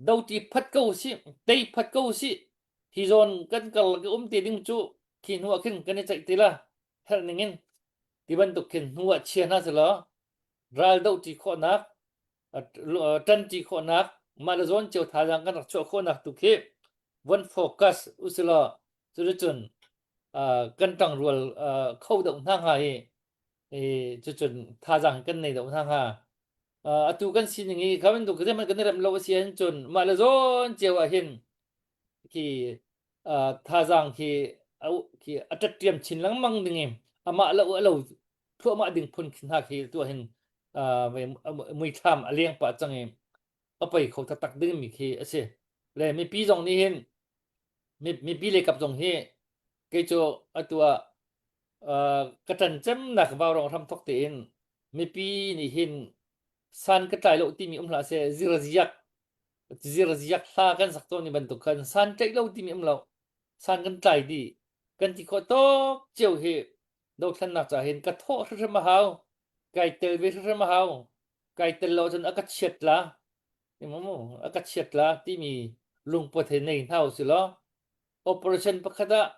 doti phat ko si tei phat ko si hi zawn kan karlak i um te ding cu khi hnu ah khin kan i ceih ti la herh ning in ti bantuk khin hnu ah chia hna si law ral do ti khawhnak ṭanṭi khawhnak mah le zawn cio thazaang kan rak chuah khawhnak tu khi von focus usilaw cuticun kan ṭangrual kho deuh hna hnga i cucun thazaang kan nei deuh hna hnga. Atu kan sining i kha bantuk zeihmanh kan i remh lo a si ahcun mah le zawn cio ah hin khi thazaang khi khi a ṭatṭiam chin lengmang ding i amah lo a lo thluahmah ding phun hna khi tu ah hin muithlam a leng pah cang i a poi kho taktak dingmi khi a si. Le mipi zong nih hin mipi le kap zong hi kei cu atu ah ka ṭan cemnak vaurawng hramthok tein mipi nih hin san ka tlai lo timi um hlah seh zirziak zirziak hla kan sak tawn ni bantuk khan san tlaih lo timi um lo san kan tlai dih kan ti khawh tawk cio hi dothlennak ca hin ka thawh hrimhrim a hau kai tel ve hrimhrim a hau kai tel lo cun a ka chiat la mu a ka chiat la timi lungput he nei hna usih law operation pakhat ah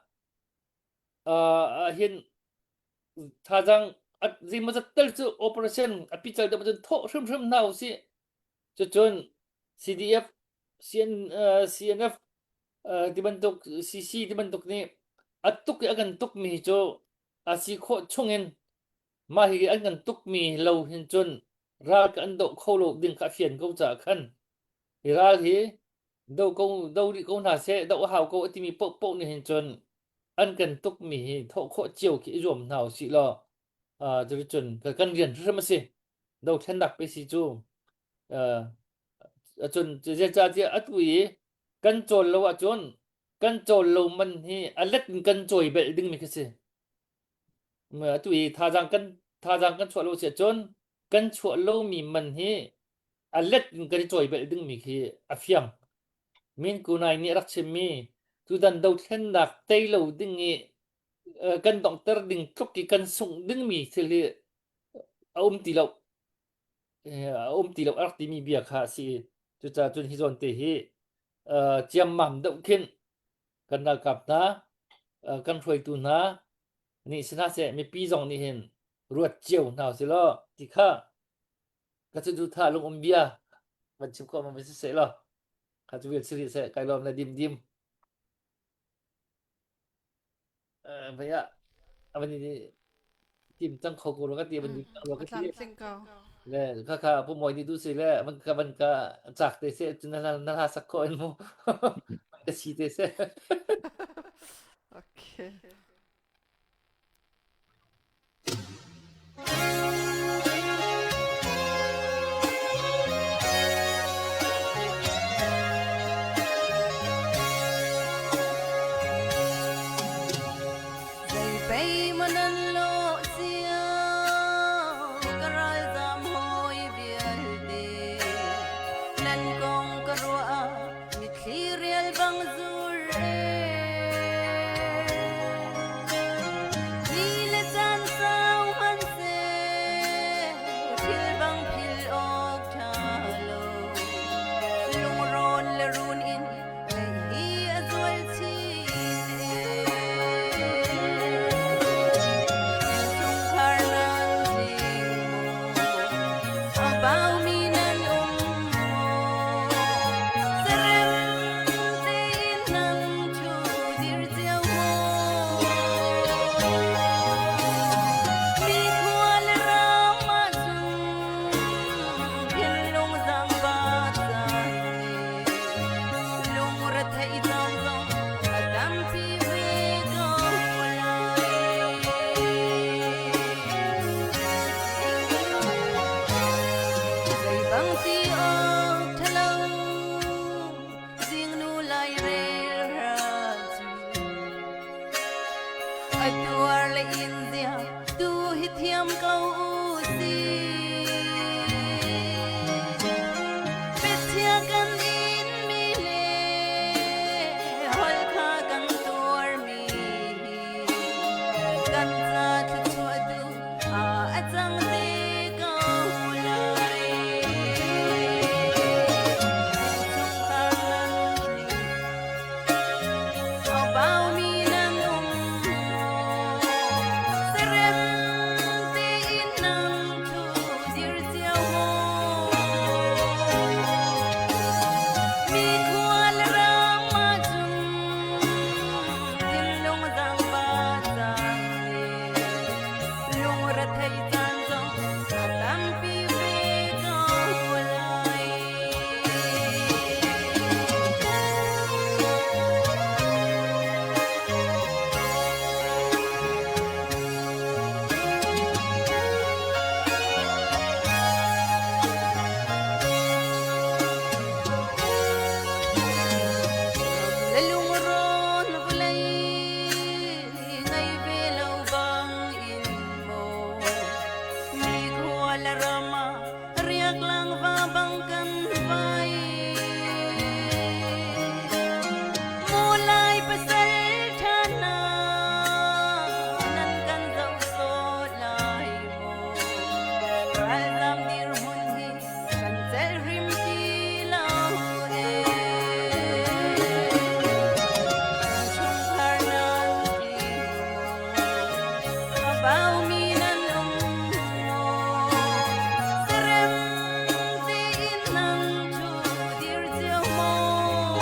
uh, hin thazaang zeimawzat tel cu operation a pical deuh cun thawh hrimhrim hna usih cucun CDF CN, uh, CNF uh, ti bantuk CC ti bantuk nih a tuk i a kan tukmi cu a si khawh chungin mah hi an kan tukmi lo hin cun ral ka an doh kho lo ding kha a fian ko caah khan hi ral hi do ko do rih ko hna seh do a hau ko a timi paohpaoh nih hin cun. an kan tukmi hi thawh khawh cio khi i zuam hna usih law cuticun kan rian hrim a si. Dothlennak pe si cu cun zeicahtiah atu i kan cawl lo ahcun kan cawl lo man hi a let in kan cawi belh dingmi khi si. Atu i thazaang kan chuah lo si ahcun kan chuah lomi man hi a let in kan i cawi belh dingmi khi a fiang. Min Kunai nih a rak chimmi tutan dothlennak tei lo ding i kan donghter ding tluk i kan sungh dingmi thil hi a um ti lo. A um ti lo a rak timi bia kha a si. Cucaah cun hi zawn te hi ciammam deuh khin kan ralkap hna, kan hruaitu hna nih si hna seh, mipi zong nih hin ruat cio hna usih law ti kha ka cu du tha lung um bia van chim khawh ma si seh law kha cu vil si rih seh kai lawm le dim dim vai ah avan i tim cang kho ko ka ti avan dim cang ka ti tling ko le kha kha pu moi ni du si le van ka van ka chak te se na na na sak ko in mu ka si te se. Okay. Zei maw nan lawh cio ka ralzam hawi vialte nan kong ka ruah ah mitthli rial bang zur e Ni le caan sau hmanhseh thil bang phil awk ṭha lo lungrawn le run in ngaih hi a zual chin e. Innchungkhar nan tling maw? A baumi nan um maw? Serem tein nan ṭhu dir cio maw? Mi khua le ram ahcun thinlung zaangba caan nih lungretheih caan zong a tampi ve ko lai. Zeibang ti awk ṭhalo zingnu lairel hra cu a tuar le in zia tu hi thiam ko u sih. Biachia kan in mi le holh kha kan tuar mi hi kan ca thluachuah tu a cang te ko lai. Chungkhar nan tling, a baumi nan um maw? Serem tein nan thu dir cio maw? Mi khua le ram ahcun thinlung zaangba caan le lungretheih caan zong a tampi ve ko lai. Ram le lungrawn vawlei ngei ve lo bang in maw mi khua le ram ah riaklang va bang kan vai. Mulai pasal ṭha hna nan kan zoh sawh lai maw? Ralzam dirhmun hi kan celh hrim ti lo ee. Chungkhar nan tling maw? A baumi nan um maw? Serem tein nan ṭhu dir cio maw?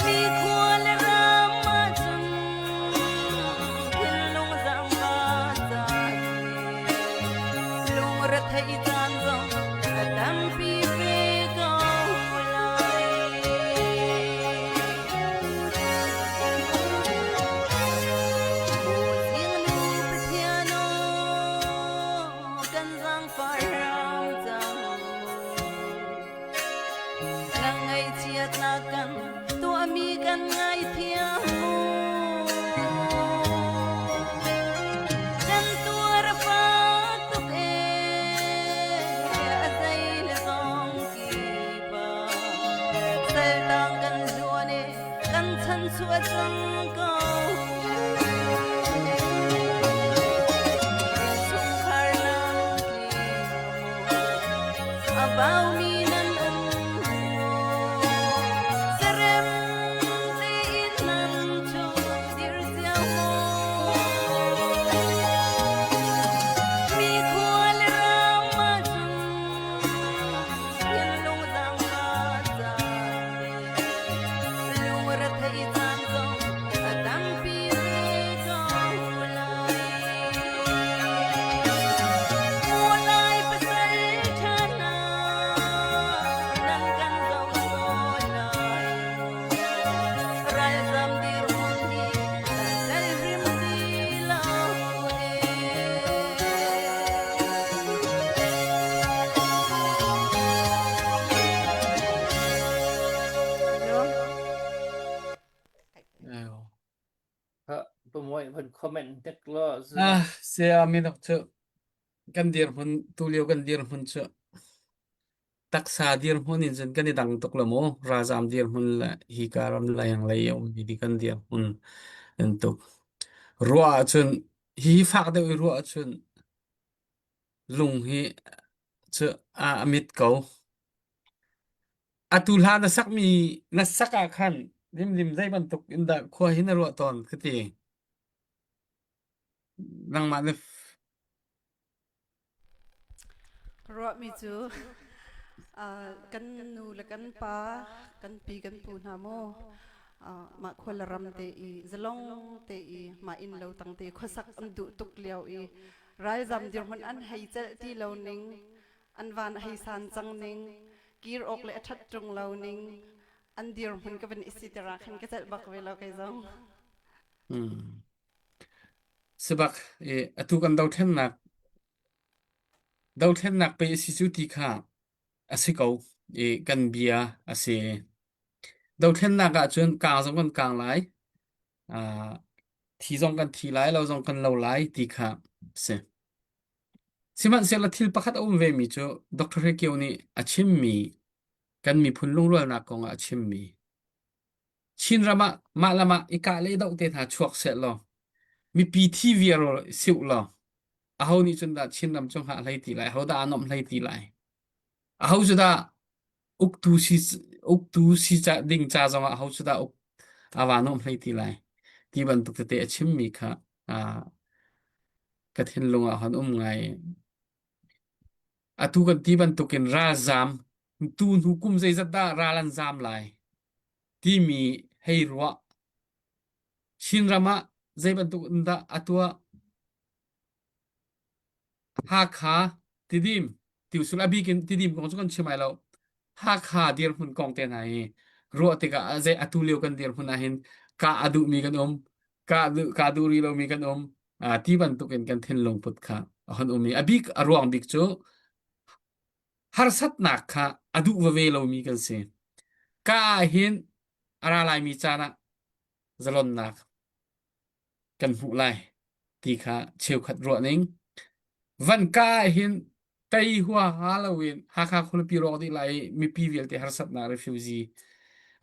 Mi khua le ram ahcun thinlung zaangba caan lungretheih caan zong a tampi ve ko lai. Chiatnak kan tuahmi kan ngaithiam mu. Kan tuar fak tuk ee, a zei le zong kipa. Saltang kan zuan e, kan chan chuah cang ko. Chungkhar nan tling a baumi nan um Serem tein nan chung dir cio maw? Mi khua le ram ahcun thinlung zaangfah caan le lungretheih caan zong a tampi ve ko lai. Mulai pasal ṭha hna nan kan zoh sawh lai. Ralzam dirhmun hi kan tel hrim ti lo ee. Pamuai van comment tek lo. Ah, saya minok cu kan dirhmun tu lio kan dirhmun cu taksa dirhmun in cun kan i dang tuk lo mu ralzam dirhmun le hi ka ram leng lei a ummi di kan dirhmun in tuk ruah ahcun hi fak deuh i ruah ahcun lung hi cu a a mit ko atu hla na sakmi na sak ah khan limlim zei bantuk in dah khua hi na ruah tawn ka ti nangmah na Ruahmi cu uh, kan nu le kan pa, kan pi kan pu hna maw uh, mah khua le ram te i zalong te i mah inn lo tang te khuasak an duh tuk lio i ralzam dirhmun an hei celh ti lo ning an van hei san cang ning kir awk le a ṭhat ṭung lo ning an dirhmun ka van i siter ah khan ka celh bak ve lo kei zong. Hmm. Sibak i atu kan dothlennak dothlennak pe a si cu ti kha a si ko i kan bia a si. Dothlennak ahcun kaang zong kan kaang lai, uh, thi zong kan thi lai, lo zong kan lo lai ti kha a si. Sihmanhsehlaw thil pakhat a um vemi cu Dr. Hre Kio nih a chimmi kan miphun lungrualnak kong ah a chimmi Chinram ah mah le mah i kah le i doh te hna chuak sehlaw mipi thi viar siuh law aho nih cun dah Chinram cu hngah hlei ti lai aho dah aa nuamh hlei ti lai aho cu dah uktu si uktu si ca ding ca zongah aho cu dah uk a va nuamh hlei ti lai ti bantuk tete a chimmi kha aa ka thinlung ah hon um ngai atu kan ti bantukin ralzam tu hnu kum zeizat dah ral an zam lai timi hei ruah. Chinram ah zei bantuk in dah a tuah? Hakha, Tidim, Tiusul a bik in Tidim kong cu kan chim ai lo. Hakha dirhmun kong te hna hi ruah tikah a zei atu lio kan dirhmun ah hin kah a duhmi kan um, kah duh kah duh rih lomi kan um. Ah, ti bantuk in kan thinlung put kha a hon um i a bik a ruang bik cu harsatnak kha a duh veve lomi kan si. Ka ah hin a ra laimi caan ah zalonnak kan hmuh lai ti kha cheukhat ruah ning. Van ka ah hin tei huaha loin Hakha khualipi rawk dih lai i mipi vialte harsatnak refugee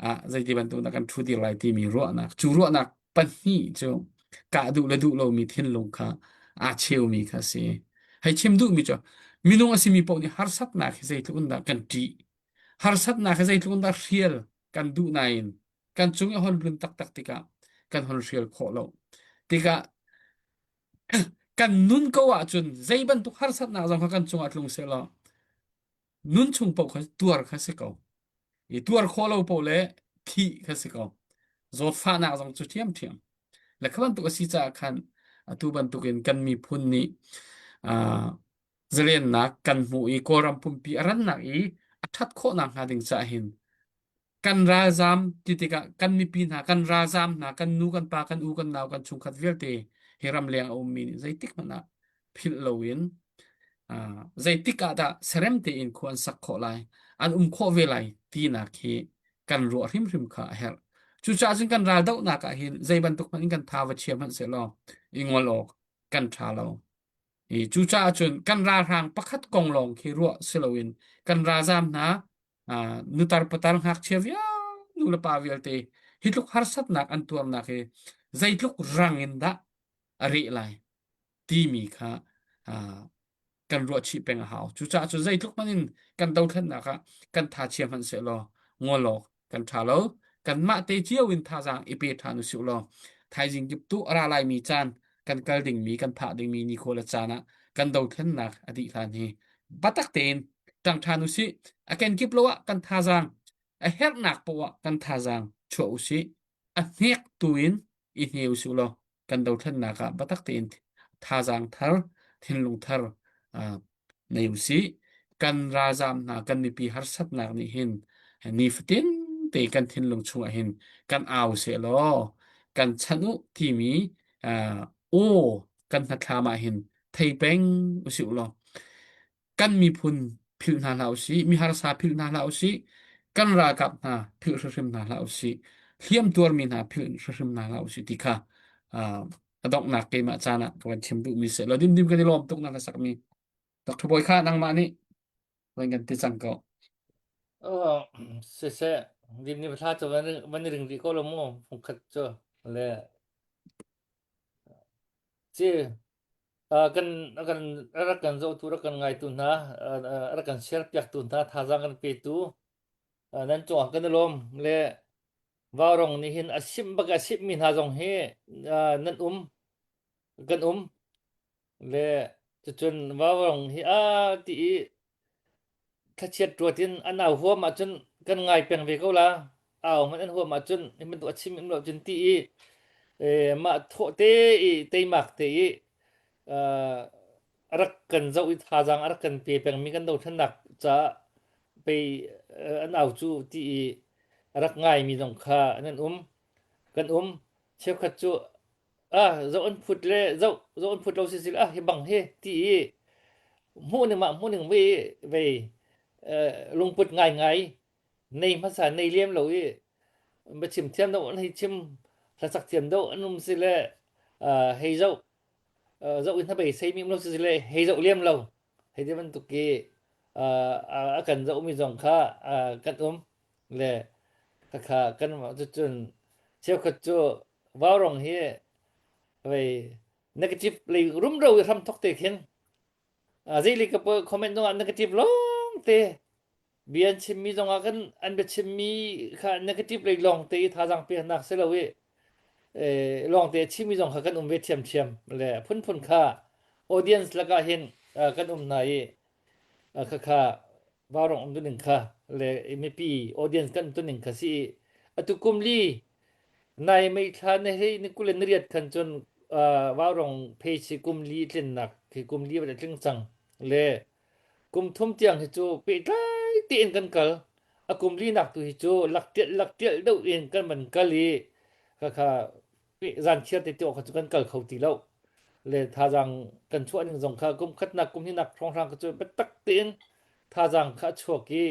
ah zeiti bantuk dah kan ṭhu dir lai timi ruahnak cu ruahnak pahnih cu kah duh le duh lomi thinlung kha aa cheumi kha a si. Hei chim duhmi cu minung a simi paoh nih harsatnak hi zeitluk in dah kan ṭih. Harsatnak hi zeitluk in dah hrial kan duh nain kan cung i hon tlun taktak tikah kan hon hrial khawh lo. Tikah kan nun ko ahcun zei bantuk harsatnak zong kha kan cungah tlung sehlaw nun chung paoh kha tuar kha si ko. I tuar khawh lo paoh le thih kha si ko. Zawtfahnak zong cu ṭhiamṭhiam. Le kha bantuk a si caah khan atu bantukin kan miphun nih uh, zalennak kan hmuh i Kawlram pumpi a rannak i a ṭhat khawhnak hnga ding caah hin kan ralzam ti tikah kan mipi hna kan ralzam hna kan nu kan pa kan u kan nau kan chungkhat vialte hi ramleng a ummi nih zeitik hmanh ah philh loin uh, zeitik ah dah serem tein khua an sak khawh lai an um khawh ve lai tinak hi. kan ruah hrimhrim kha a herh. Cucaah cun kan raldohnak ah hin zei bantuk hmanh in kan tha va chia hmanh sehlaw i ngol awk kan ṭha lo. I cucaah cun kan ralhrang pakhat kong lawng khi ruah si loin kan ralzaam hna nutar patar ngakchia vial nu le pa vialte hi tluk harsatnak an tuarnak hi zeitluk rang in dah a reh lai timi kha kan ruah chih peng a hau. Cucaah cu zeitluk hmanh in kan dothlennak ah kan tha chia hmanh sehlaw ngol awk kan ṭha lo. Kanmah te cio in thazaang i pe ṭhan usih law thaizing kip tu a ra laimi caan kan kal dingmi kan phah dingmi nikhua le caan ah kan dothlennak a dih hlan hi biatak tein ṭang ṭhan usih. A kenkip lo ah kan thazaang a herhnak poah ah kan thazaang chuah usih. A hnek tu in i hne usih law kan dothlennak ah biatak tein thazaang thar thinlung thar nei usih. Kan ralzaam hna kan mipi harsatnak nih hin nifatin te kan thinlung chungah hin kan au sehlaw kan chanh u timi aw kan hnathlam ah hin thei peng usih ulaw kan miphun philh hna hlah usih, mi harsa philh hna hlah usih, kan ralkap hna philh hrimhrim hna hlah usih, hliam tuarmi hna philh hrimhrim hna hlah usih ti kha a donghnak keimah caan ah ka van chim duhmi si. Lo dimdim kan i lawm tuk na ka sakmi. Dr. Bawi kha nangmah nih van kan ti cang ko. Oh, siseh, dimdim thla cu van van i ring rih ko lo mu, fungkhat cu le ci Kan kan rak kan zohtu rak kan ngaitu hna rak kan share piaktu hna thazaang kan petu nan cungah kan i lawm le Vaurong nih hin a simh bak a simhmi hna zong hi nan um kan um le cucun Vaurong hi a ti i Thlachiat ruat in an au huam ahcun kan ngai peng ve ko la. Au hmanh an huam ahcun hi bantuk a chim in lo cun ti i mah thawh te i teimak te i a rak kan zoh i thazaang a rak kan pe pengmi kan dothlennak caah pei an au cu ti i a rak ngaimi zong kha an um. Kan um. Cheukhat cu ah zoh an phut le zoh zoh an phut lo si ah hi bang hi ti i hmuh ning mah hmuh ning ve ve lungput ngai ngai nei hmasa nei lem lo i ma chim thiam do an hei chim hlasak thiam do an um si le hei zoh zoh in hnabei sei mi um lo si le hei zoh lem lo hei ti bantuk ki a kan zoh mi zong kha kan um le khakha kan cun cheukhat cu Vaurong hi vei negative lei rumro i hram thok te khin zeili ka comment zongah negative lawng te bia an chimmi zongah kan an biachimmi kha negative lei lawng te i thazaang peknak si lo i lawng te chimmi zong kha kan um ve ṭhiamṭhiam le phunphun kha audience lakah hin kan um hna i khakha vaurong um tuning kha le mipi audience kan tuning kha si atu kum li Nai mei thla na hei ni 28 khan cun vaurong page hi kum li tlinnak hi kum li a tling cang le kum thum tiang hi cu pehtlai tein kan kal. A kum li nak tu hi cu lak tial lak tial deuh in kan van kal i khakha zan chiar te te kha cu kan kal kho ti lo. Le thazaang kan chuah ning zong kha kum khatnak kum hnihnak hrawnghrang kha cu biatak tein thazaang kha a chuak i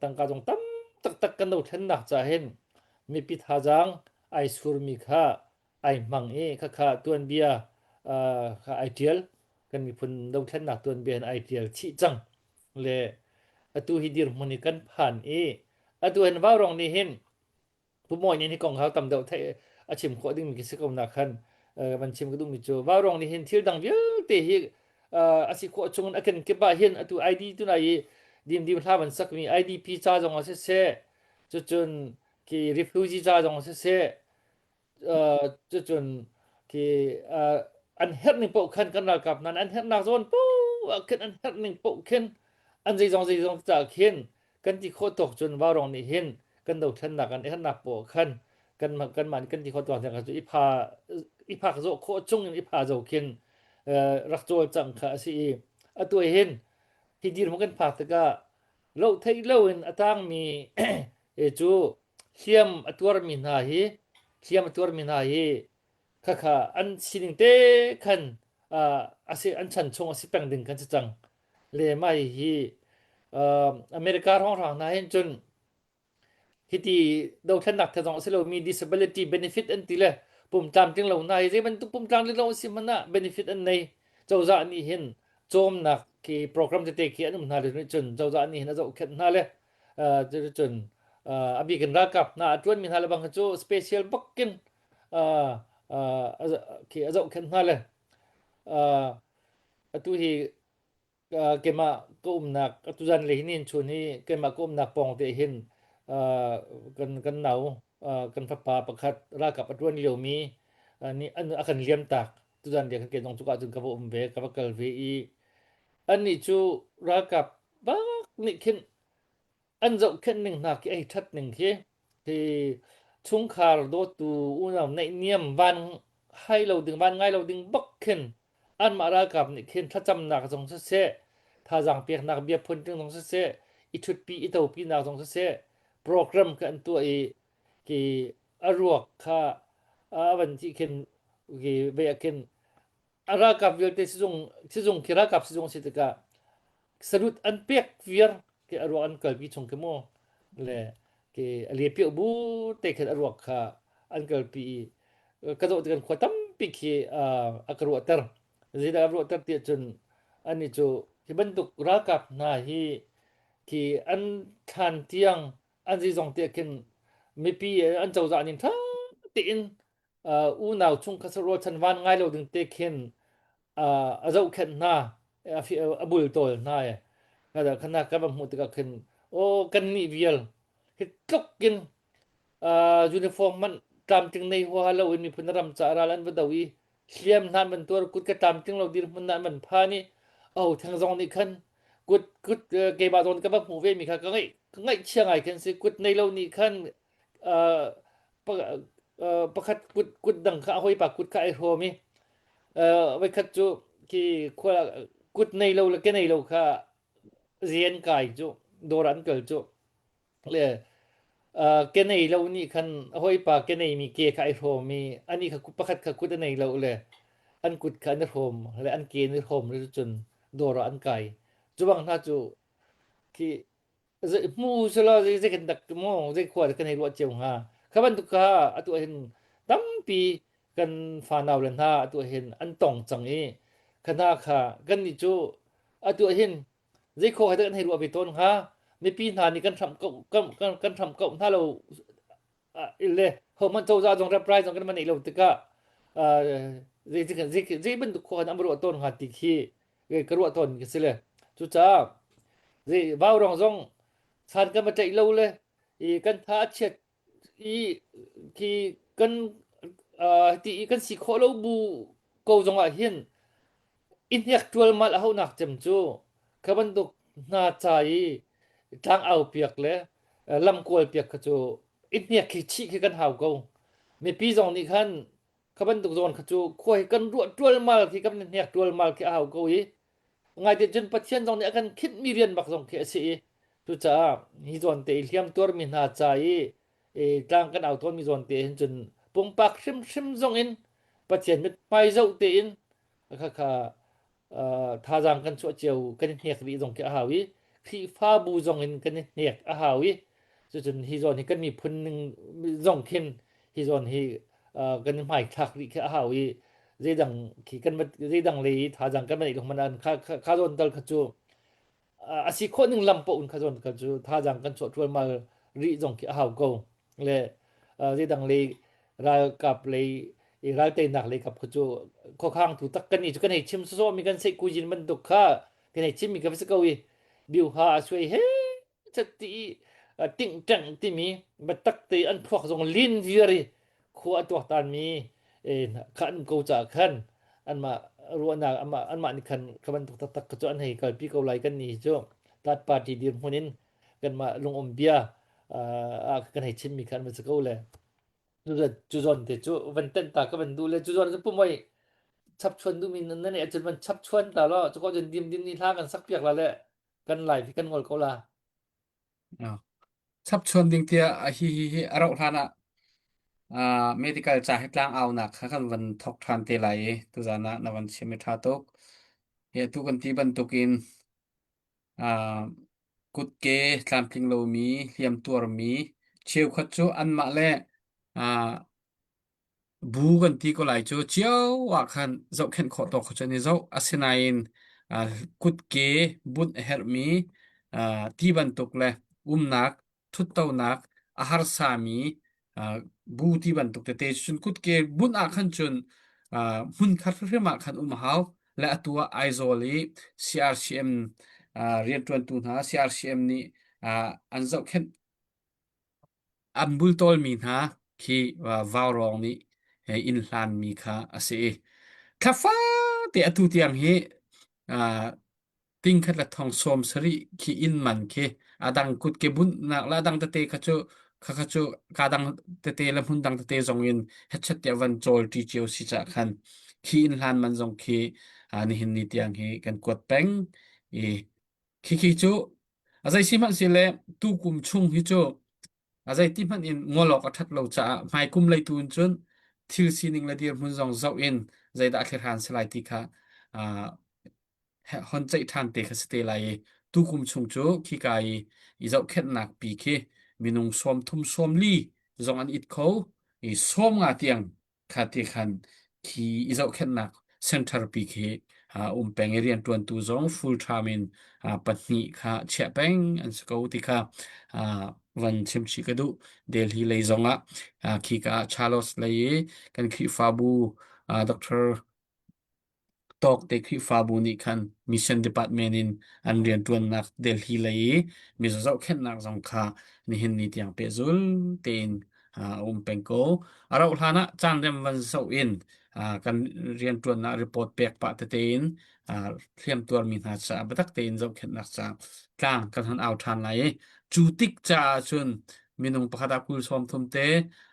tangka zong tam taktak kan dothlennak ca hin mipi thazaang ai surmi kha ai hmang i khakha tuanbia kha ai tial kan miphun dothlennak tuanbia hin ai tial chih cang le atu hi dirhmun hi kan phan i atu hin vaurong nih hin Pu Mawi nih hi kong hau tam deuh theih a chim khawh dingmi khi si ko na khan van chim ka duhmi cu vaurong nih hin thil dang vialte hi a si khawh chung in a kenkip ah hin atu ID tu na i dimdim hla van sakmi IDP ca zong ah siseh cucun khi refugee ca zong ah siseh cucun khi an herh ning paoh khan kan ralkap hna an herhnak zawn paoh ah khin an herh ning paoh khin an zeizong zeizong ca khin kan ti khawh tawk cun vaurong nih hin kan dothlennak an herhnak paoh khan kan kanmah nih kan ti khawh tawk cu i pha i phak zawh khawh chung in i pha zo khin rak cawlcangh kha a si i atu hin hi dirhmun kan phak tikah lo theih lo in a tangmi cu hliam a tuarmi hna hi hliam a tuarmi hna hi khakha an sining te khan a si an chan chung a si peng ding kan si cang le mah hi America hrawnghrang hna hin cun. Hiti dothlennak the zong a si lomi disability benefit an ti le pum tlamtling lo hna hi zei bantuk pum tlamtling lo a si hmanh ah benefit an nei. Cozah nih hin cawmnak khi program tete khi an um hna le cun cozah nih hin a zohkhenh hna le cun a bik in ralkap hna a ṭuanmi hna le bang cu special bakin khi a zohkhenh hna le atu hi keimah ka umnak tuzan le hin chun hi keimah ka umnak pawng te hin kan kan nau kan fapa pakhat ralkap a ṭuan liomi nih a kan liam tak tuzan le kan ke zong cuka cun ka va um ve ka va kal ve i annih cu ralkap bak nih khin an zohkhenh ning hna khi ei ṭhat ning khi hi chungkhar dawtu unau naihniam van hai lo ding van ngai lo ding bak khin anmah ralkap nih khin thlacamnak zong siseh thazaang peknak bia phunting zong siseh i ṭhutpi i topinak zong siseh program kha an tuah i ki a ruak kha a van ti khin ki ve ah khin a ralkap vialte sizung sizung khi ralkap sizung si tikah salute an pek viar ke a ruak an kalpi chung khi mu le ke a le piah bu te khin a ruak kha an kalpi i ka zoh tikhan khua tampi khi a ka ruahter zeidah a ruahter tiah cun ani cu hi bantuk ralkap hna hi khi an thlan tiang an zeizong tiah khin mipi an cozah ning ṭha tein unau chungkhat rualchan van ngai lo ding te khin a zohkhenh hna a bultawl hna e khana ka va hmuh tikah khin aw kan nih vial hi tluk in uniform man tlamtling nei huaha lo in miphun ram ca ral an va do i hliam hna an tuar kut ka tlamtling lo dirhmun na an phan i aho theng zong nih khan kut kut keimah zawn ka va hmuh ve mi kha ka ngaih ka ngaihchia ngai khan si kut nei lo nih khan pakhat kut kut dang kha a hawipa kut kha ai hrawm i voikhat cu khi khua kut nei lo le ke nei lo kha rian kai cu dawr an kal cu le ke nei lo nih khan a hawipa ke nei mi ke kha ai hrawm i ani kha pakhat kha kut a nei lo le an kut kha an i hrawm le an ke an i hrawm le cun dawr ah an kai cu bang hna cu khi hmu selaw zei zei kan dak maw zei khua kan hei ruah cio hnga kha bantuk kha atu hin tampi kan fanau le hna atu hin an tong cang i kha hna kha kan nih cu atu hin zei khua kan hei ruah ve tawn hnga mipi hna nih kan hram ko kan kan hram ko hna lo le hohmanh cozah zong reply zong kan nei lo tikah zei zei zei bantuk khua kan am ruah tawn hnga ti khi ka ruah tawn ka si le cucaah zei vaurong zong san kan va tlaih lo le i kan tha a chiat i khi kan ti i kan si khawh lo bu ko zong ah hin i hnek ṭualmal a hauhnak cem cu kha bantuk hna ca i tlangau piak le lamkawl piak kha cu i hnek khi chih khi kan hau ko mipi zong nih khan kha bantuk zawn kha cu khua hi kan ruah ṭualmal khi kan hnek ṭualmal khi a hau ko i ngaite cun Pathian zong nih a kan khinhmi rian bak zong khi a si i cucaah hi zawn te i hliam tuarmi hna ca i tlang kan au tawnmi zawn te hin cun pumpak hrimhrim zong in Pathian mithmai zoh tein khakha thazaang kan chuah cio kan i hnek rih zong khi a hau i Khrihfabu zong in kan i hnek a hau i cucun hi zawn hi kan miphun ning zong khin hi zawn hi kan i hmaithlak rih khi a hau i zeidang khi kan zeidang lei i thazaang kan neih lung man kha kha zawn tal kha cu a si khawh ning lam paoh in kha zawn kha cu thazaang kan chuah ṭualmal rih zong khi a hau ko le zeidang lei ralkap lei i ralteinak lei kap kha cu khuakhang tu tak kan i cu kan hei chim sawsawh mi kan seih kujin bantuk kha kan hei chim mi ka va si ko i biuha a suai he chat ti i tingṭeng timi biatak te an phuak zong lin viar i khua a tuaktan mi kha an ko caah khan anmah ruahnak anmah anmah nih khan kha bantuk taktak kha cu an hei kalpi ko lai kan ni cu third party dirhmun in kanmah lungum bia ah kan hei chimmi kha an va si ko le cu zawn te cu van tenh ta ka van duh le cu zawn cu pumoi chapchuan duhmi nan neih ahcun van chapchuan ta law cu ko cun dim dim nih hla kan sak piak la le kan live hi kan ngol ko la. Chapchuan ding tiah hi hi hi a rauh hlan ah uh, medical ca hi tlang aunak kha kan van thok ṭhan te lai i tuzan ah na van chim i ṭha tuk. Hi atu kan ti bantukin uh, kutke tlamtling lomi, hliam tuarmi. Cheukhat cu anmah le bu kan ti ko lai cu cio ah khan zohkhenh khawh tawk kha cu an i zoh. Asinain kutke bunh a herhmi ti bantuk le umnak ṭhuttonak a harsami bu ti bantuk tete cun kutke bunh ah khan cun hmunkhat hrimhrim ah khan um a hau. Le atu ah Aizawl i CRCM rianṭuantu hna CRCM nih an zohkhenh an bultawlmi hna khi vaurawng nih inn hlanmi kha a si i thla fate atu tiang hi tingkhat le thong 70 khi inn man khi a dang kutke bunhnak le a dang tete kha cu kha cu ka dang tete le hmun dang tete zong in hetchet tiah van cawl ṭi cio si cah khan khi inn hlan man zong khi nihin ni tiang hi kan kuat peng i khi khi cu a zei si hmanh si le tu kum chung hi cu a zei ti hmanh in ngol awk a ṭhat lo caah hmai kum lei tu in cun thil sining le dirhmun zong zoh in zeidah a thlirhan si lai ti kha hon ceih ṭhan te kha si te lai i tukum chung cu khika i i zohkhenhnak pi khi minung 30 40 zong an it kho i 50 tiang kha ti khan khi i zohkhenhnak center pi khi um peng i rianṭuantu zong full time in pahnih kha chiah peng an si ko ti kha van chimchih ka duh. Delhi lei zongah khika ah Charles lei i kan Khrihfabu Dr. Tawkte Khrihfabu nih khan Mission Department in an rianṭuannak Delhi lei i mizaw zohkhenhnak zong kha nihin ni tiang pehzul tein a um peng ko. A rauh hlan ah caan rem van zoh in kan rianṭuannak report pek pah tete in hliamtuarmi hna caah biatak tein zohkhenhnak caah tlang kan hon au ṭhan lai i cu tik caah cun minung pakhat ah 20 30 te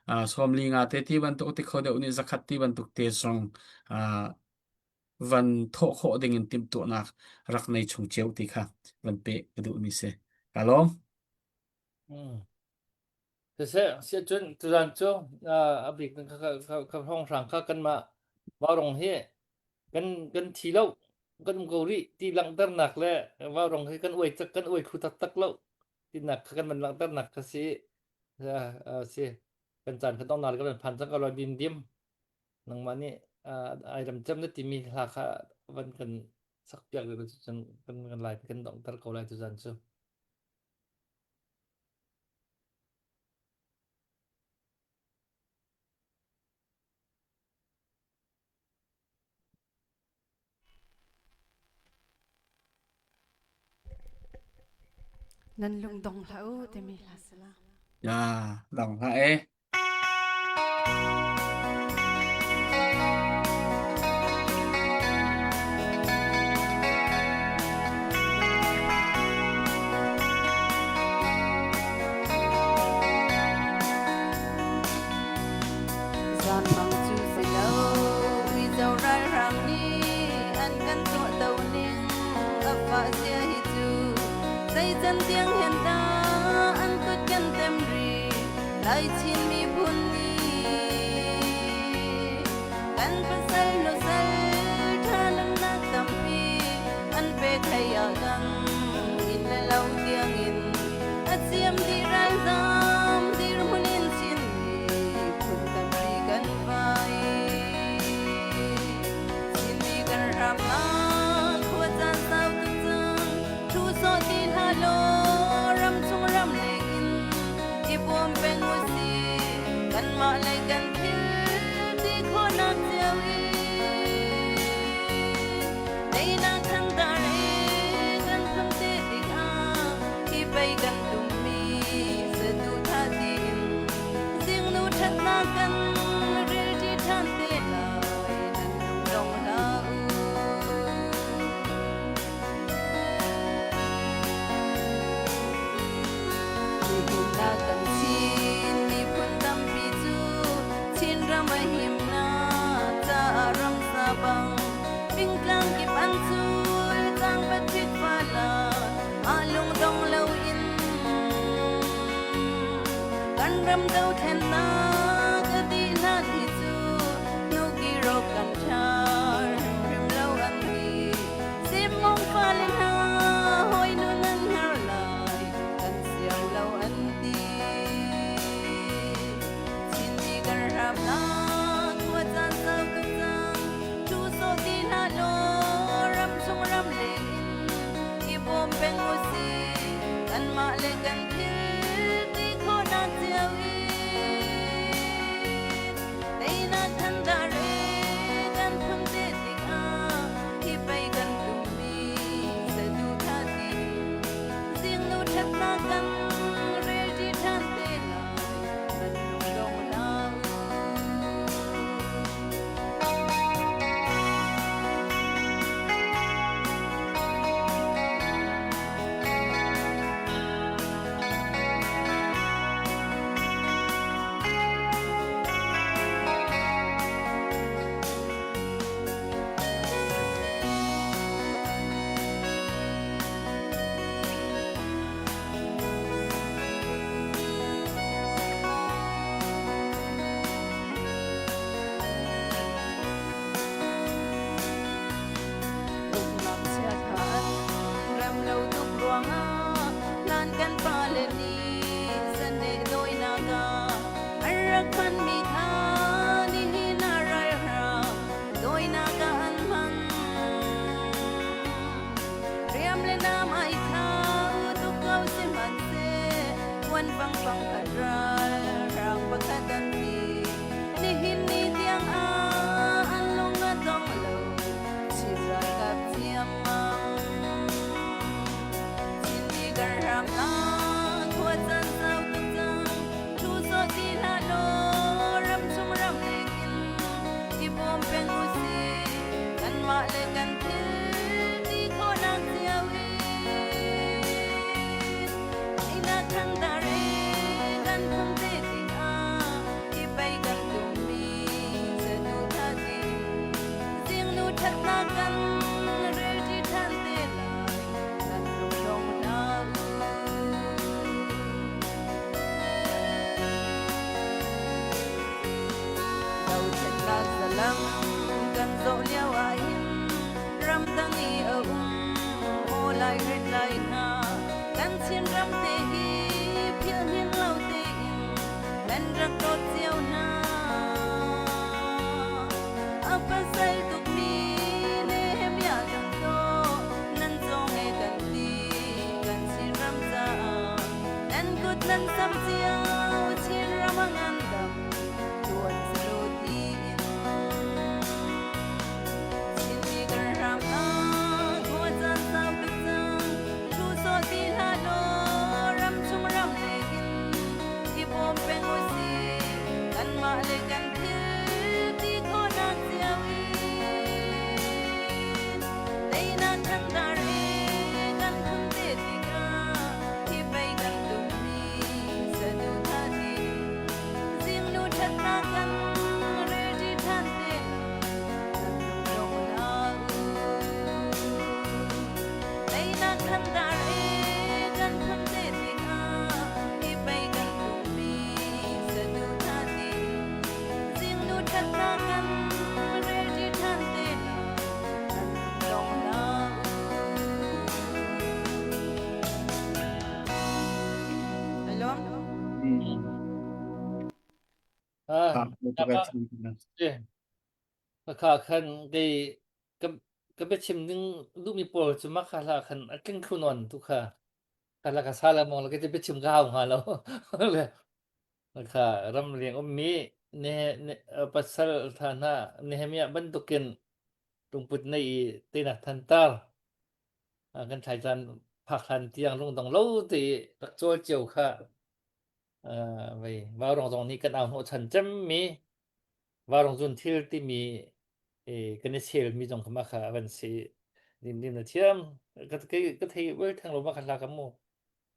45 te ti bantuk ti kho deuh nih 100 ti bantuk te zong van thawh khawh ding in timhtuahnak rak nei chung cio ti kha van pe ka duhmi si. Ka lawm. Siseh, siahcun tuzan cu a bik in ka hrawnghrang kha kanmah Vaurawng hi kan kan thi lo, kan um ko rih ti langhternak le Vaurawng hi kan uai kan uai khu taktak lo tinak kha kan van langhternak kha si. Si kan caan kha dongnak kan phan cang ko lo din dim. Nangmah nih ai ram cem na timi hla kha van kan sakpiak ve cun kan kan lai kan donghter ko lai tuzan cu. Nan lungdong hlah u timi hla si la. Ya, dong hlah e. Zaanmang cu si lo, uico ralhrang nih an kan tuahto ning a fah zia hi cu zei can tiang hen dah an kut kan tem rih lai Chin miphun nih kan pasal nusal ṭha langhnak tampi an pe thei ah kang inn le lo tiangin a ciam dih ralzam dirhmun in Chin miphun tampi kan vai. Chinmi kan hramnak khua caan sau tuk cang thu sawh ti hlah law ramchung ramleng in i bawm peng u sih kanmah lei kan thil ti khawhnak cio in teinak thangdar he kan phun te tikah hi pei kan tummi saduhthah tiin zingnu ṭhatnak kan rilṭi ṭhan te lai nan lung dong hlah u. Nihin kan Chin miphun tampi cu Chinram a himnak caah ramsa bang fingtlang kip an cul cang Patrick Fala ah lungdong loin kan ram dothlennak a dihnak hi cu hnukiro kan ṭhar hrimhrim lo an ti. Simmung fale hna hawi nu nan har lai kan siang lo an ti. kan thil ti khawhnak cio in teinak thandar e kan phun te tikah hi pei kan tlummi saduhthah ti zingnu ṭhatnak kan relṭi ṭhan te lai nan lungdong hlah u. Uknak chiakha an rem lo tuk ruangah hlan kan pale nih zaneh dawinak ah an rak hmanmi kha nihin ah ralhrang dawinak ah an hmang. Riam le nam ai thau tuk ko sihmanhseh kuanfang fang khat ralhrang pakhat an ti. Nihin ni tiang ah an lung a dong lo Chin ralkap ciammam. Chinmi kan hramnak khua caan sau tuk cang thu sawh ti hlah law ram chung ram leng in i bawm peng usih kanmah le kan thil ti khawhnak cio in Einak thangdar e kan phung te tikah hi pei kan tummi saduhthah ding zingnu ṭhatnak kan relṭi ṭhan te lai nan lungdong hlah u. Dothlennak zalam kan zawh lio ahhin ramdang i a um aw lai rit lai hna kan Chinram te hi philh hin lo tein nan rak dawt cio hna. A pasal tukmi Nehemiah kan daw nan zawng e kan ti kan Chinram caah nan kut nan sam cio Chinram a ngandam tuan salo tiin Chinmi kan hramnak khua caan sau tuk cang thu sawh ti hlah law ram chung ram leng in i bawm peng usih kanmah le kan thil ti khawhnak cio in teinak thandar e kan phun te tikah hi pei kan tummi saduhthah ding zingnu ṭhatnak kan relṭi ṭhan te nan lungdong hlah u. Teinak thandar e kan phun te tikah hi pei kan tummi saduhthah ding zingnu ṭhatnak kan relṭi ṭhan te lai nan lungdong hlah u. Alom. Ah, Khakha khan kei ka ka biachim ding duhmi pawl cu mah kha hla khan a tling thlu nawn tu kha kha hla ka sa le mong le ka biachim ka hau hnga lo le kha ramleng ummi ne ne pasal tha hna Nehemiah bantukin lungput nei i teinak thantar kan thlai caan phak hlan tiang lungdong lo te rak cawl cio kha vei vaurong zong nih kan au hnawhchan cemmi vaurong zun thil timi kan i selmi zong kha mah kha a van si nim nim na thiam ka ka thei wel theng lo ma kha hla ka mu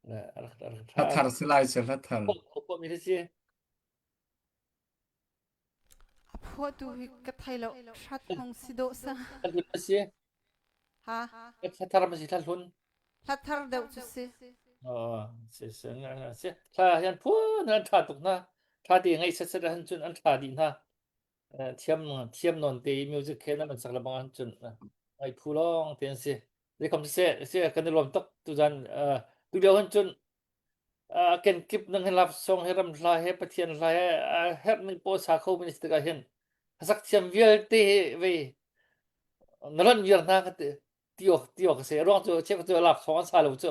Hla thar si lai cu hla thar. mi si A phuahtu hi ka thei lo hrat hong si dawh sa. Si. Ha. Hla thar ma si hla hlun. Hla thar deuh cu si. Oh, si si si. Thla hian phun an tha tuk na. Tha ti ngai set set han cun an tha dih na. Thiam thiam non te music khe nan sak la bang han cun ngai phu long te an si. Zei kom se se kan i lawm tuk tu zan tu lio han cun kenkip nang he love song he ram hla he Pathian hla he a herh ning pawl sa kho mi tikah hin sak thiam vialte hi vei na lonh viar hna ka ti ti awk ti awk ka si ruang cu chek cu love song an sa lo cu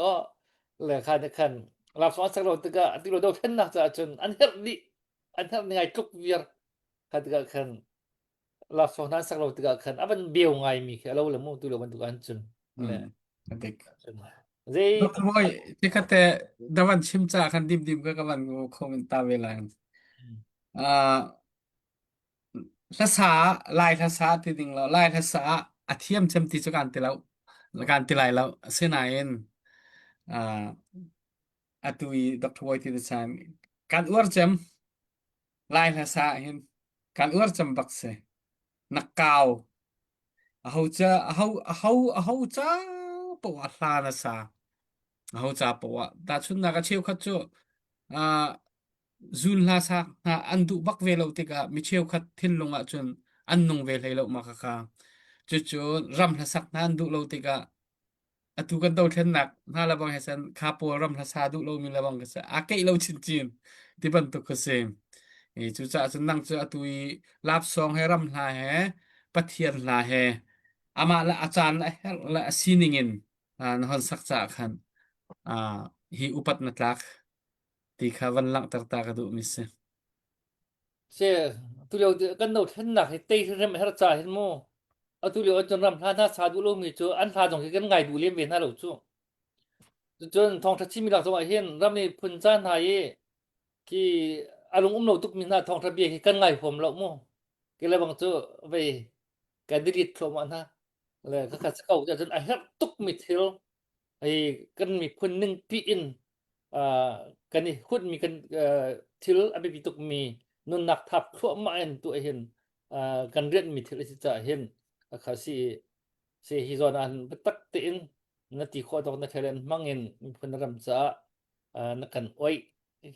le khan khan. Laksawng an sak lo tikah atu lo dothlennak caah cun an herh dih an herh ngai tluk viar kha tikah khan laksawng hna an sak lo tikah khan a van beu ngaimi khi a lo le mu tu lo bantuk an cun le A dik. zei Dr. Boy, tikhat te davan chim ca khan dim dim ka ka van comment ta ve lai. Uh, hlasa Lai hlasa ti ding lo Lai hlasa a thiam cem ti cu kan ti lo kan ti lai lo asinain uh, atu i Dr. Boy ti chan kan uar cem Lai hlasa hin kan uar cem bak si na kau aho ca aho aho aho ca poah hla na sa aho ca poah tahchunhnak a cheukhat cu uh, Zun hla sak hna an duh bak ve lo tikah mi cheukhat thinlung ahcun an nung ve hlei lo ma khakha. Cucu ram hlasak hna an duh lo tikah atu kan dothlennak hna le bang he san kha pawl ram hlasa duh lomi le bang ka si a keih lo chinchin ti bantuk ka si. I cucaah cun nang cu atu i lapsawng he ram hla he Pathian hla he amah le a caan le a herh le a sining in na hon sak caah khan hi upat na tlak. ti kha van langhter ta ka duhmi si. Se tulio kan no thlennak hi tei rem her cha hin mu atu lio cun ram hla hna sa duh lomi cu an hla zong hi kan ngai duh lem ve hna lo cu cun thawngtha chimmi lak zongah hin ram i phun ca hna i khi a lung um lo tukmi hna thawngtha bia hi kan ngai huam lo mu ke le bang cu vei kan delete thluahmah hna le ka kha ko cun a herh tukmi thil hei kan miphun ning piin kan i hunmi kan thil a biapi tukmi nunnak thap thluahmah in tuah hin kan rianhmi thil a si caah hin a kha si si hi zawn ah biatak tein na ti khawh tawk na talent hmang in miphun ram caah na kan oih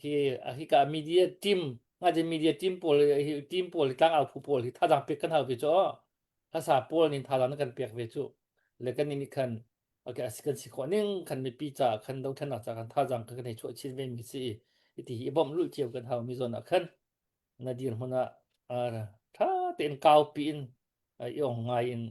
hi hi ka media team nga media team pawl hi team pawl tlang au phu pawl hi thazang pek kan hau ve cho hlasa pawl nin thazang na kan pek ve chu le kan nih khan okay asi kan si khawh ning kan mipi ca khan dothlennak ca kan thazang kan hei chuah chin ve mi si i ti hi bawmh lulh cio kan hau mi zawn ah khan na dir hmun ah tha tein kau pi in i ong ngai in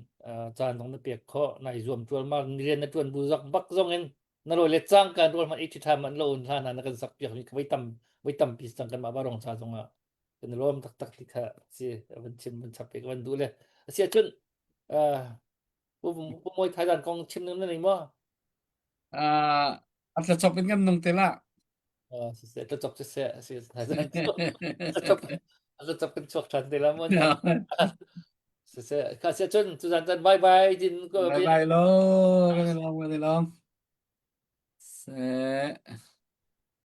caan zong na pek khawh na i zuam tual ma rian na tuan bu zak bak zong in na ro le cang kan rol man i thi tha man lo un hla na na kan sak piak mi voi tam voi tampi cang kan ma ba rong cha zong ah kan lawm taktak ti kha si van chim van chap pe van duh le asi ahcun Pu Mawi Thailand kong chim ning na nei maw? Uh, a tlachop in kan nung te la. Uh, siseh, tlachop siseh, si Thailand. Tlachop, tlachop kan chuak than te la mo. Siseh, ka sia chun, tu zan chan bye bye din ko. Bye bye lo, kan i lawm kan i lawm. Se.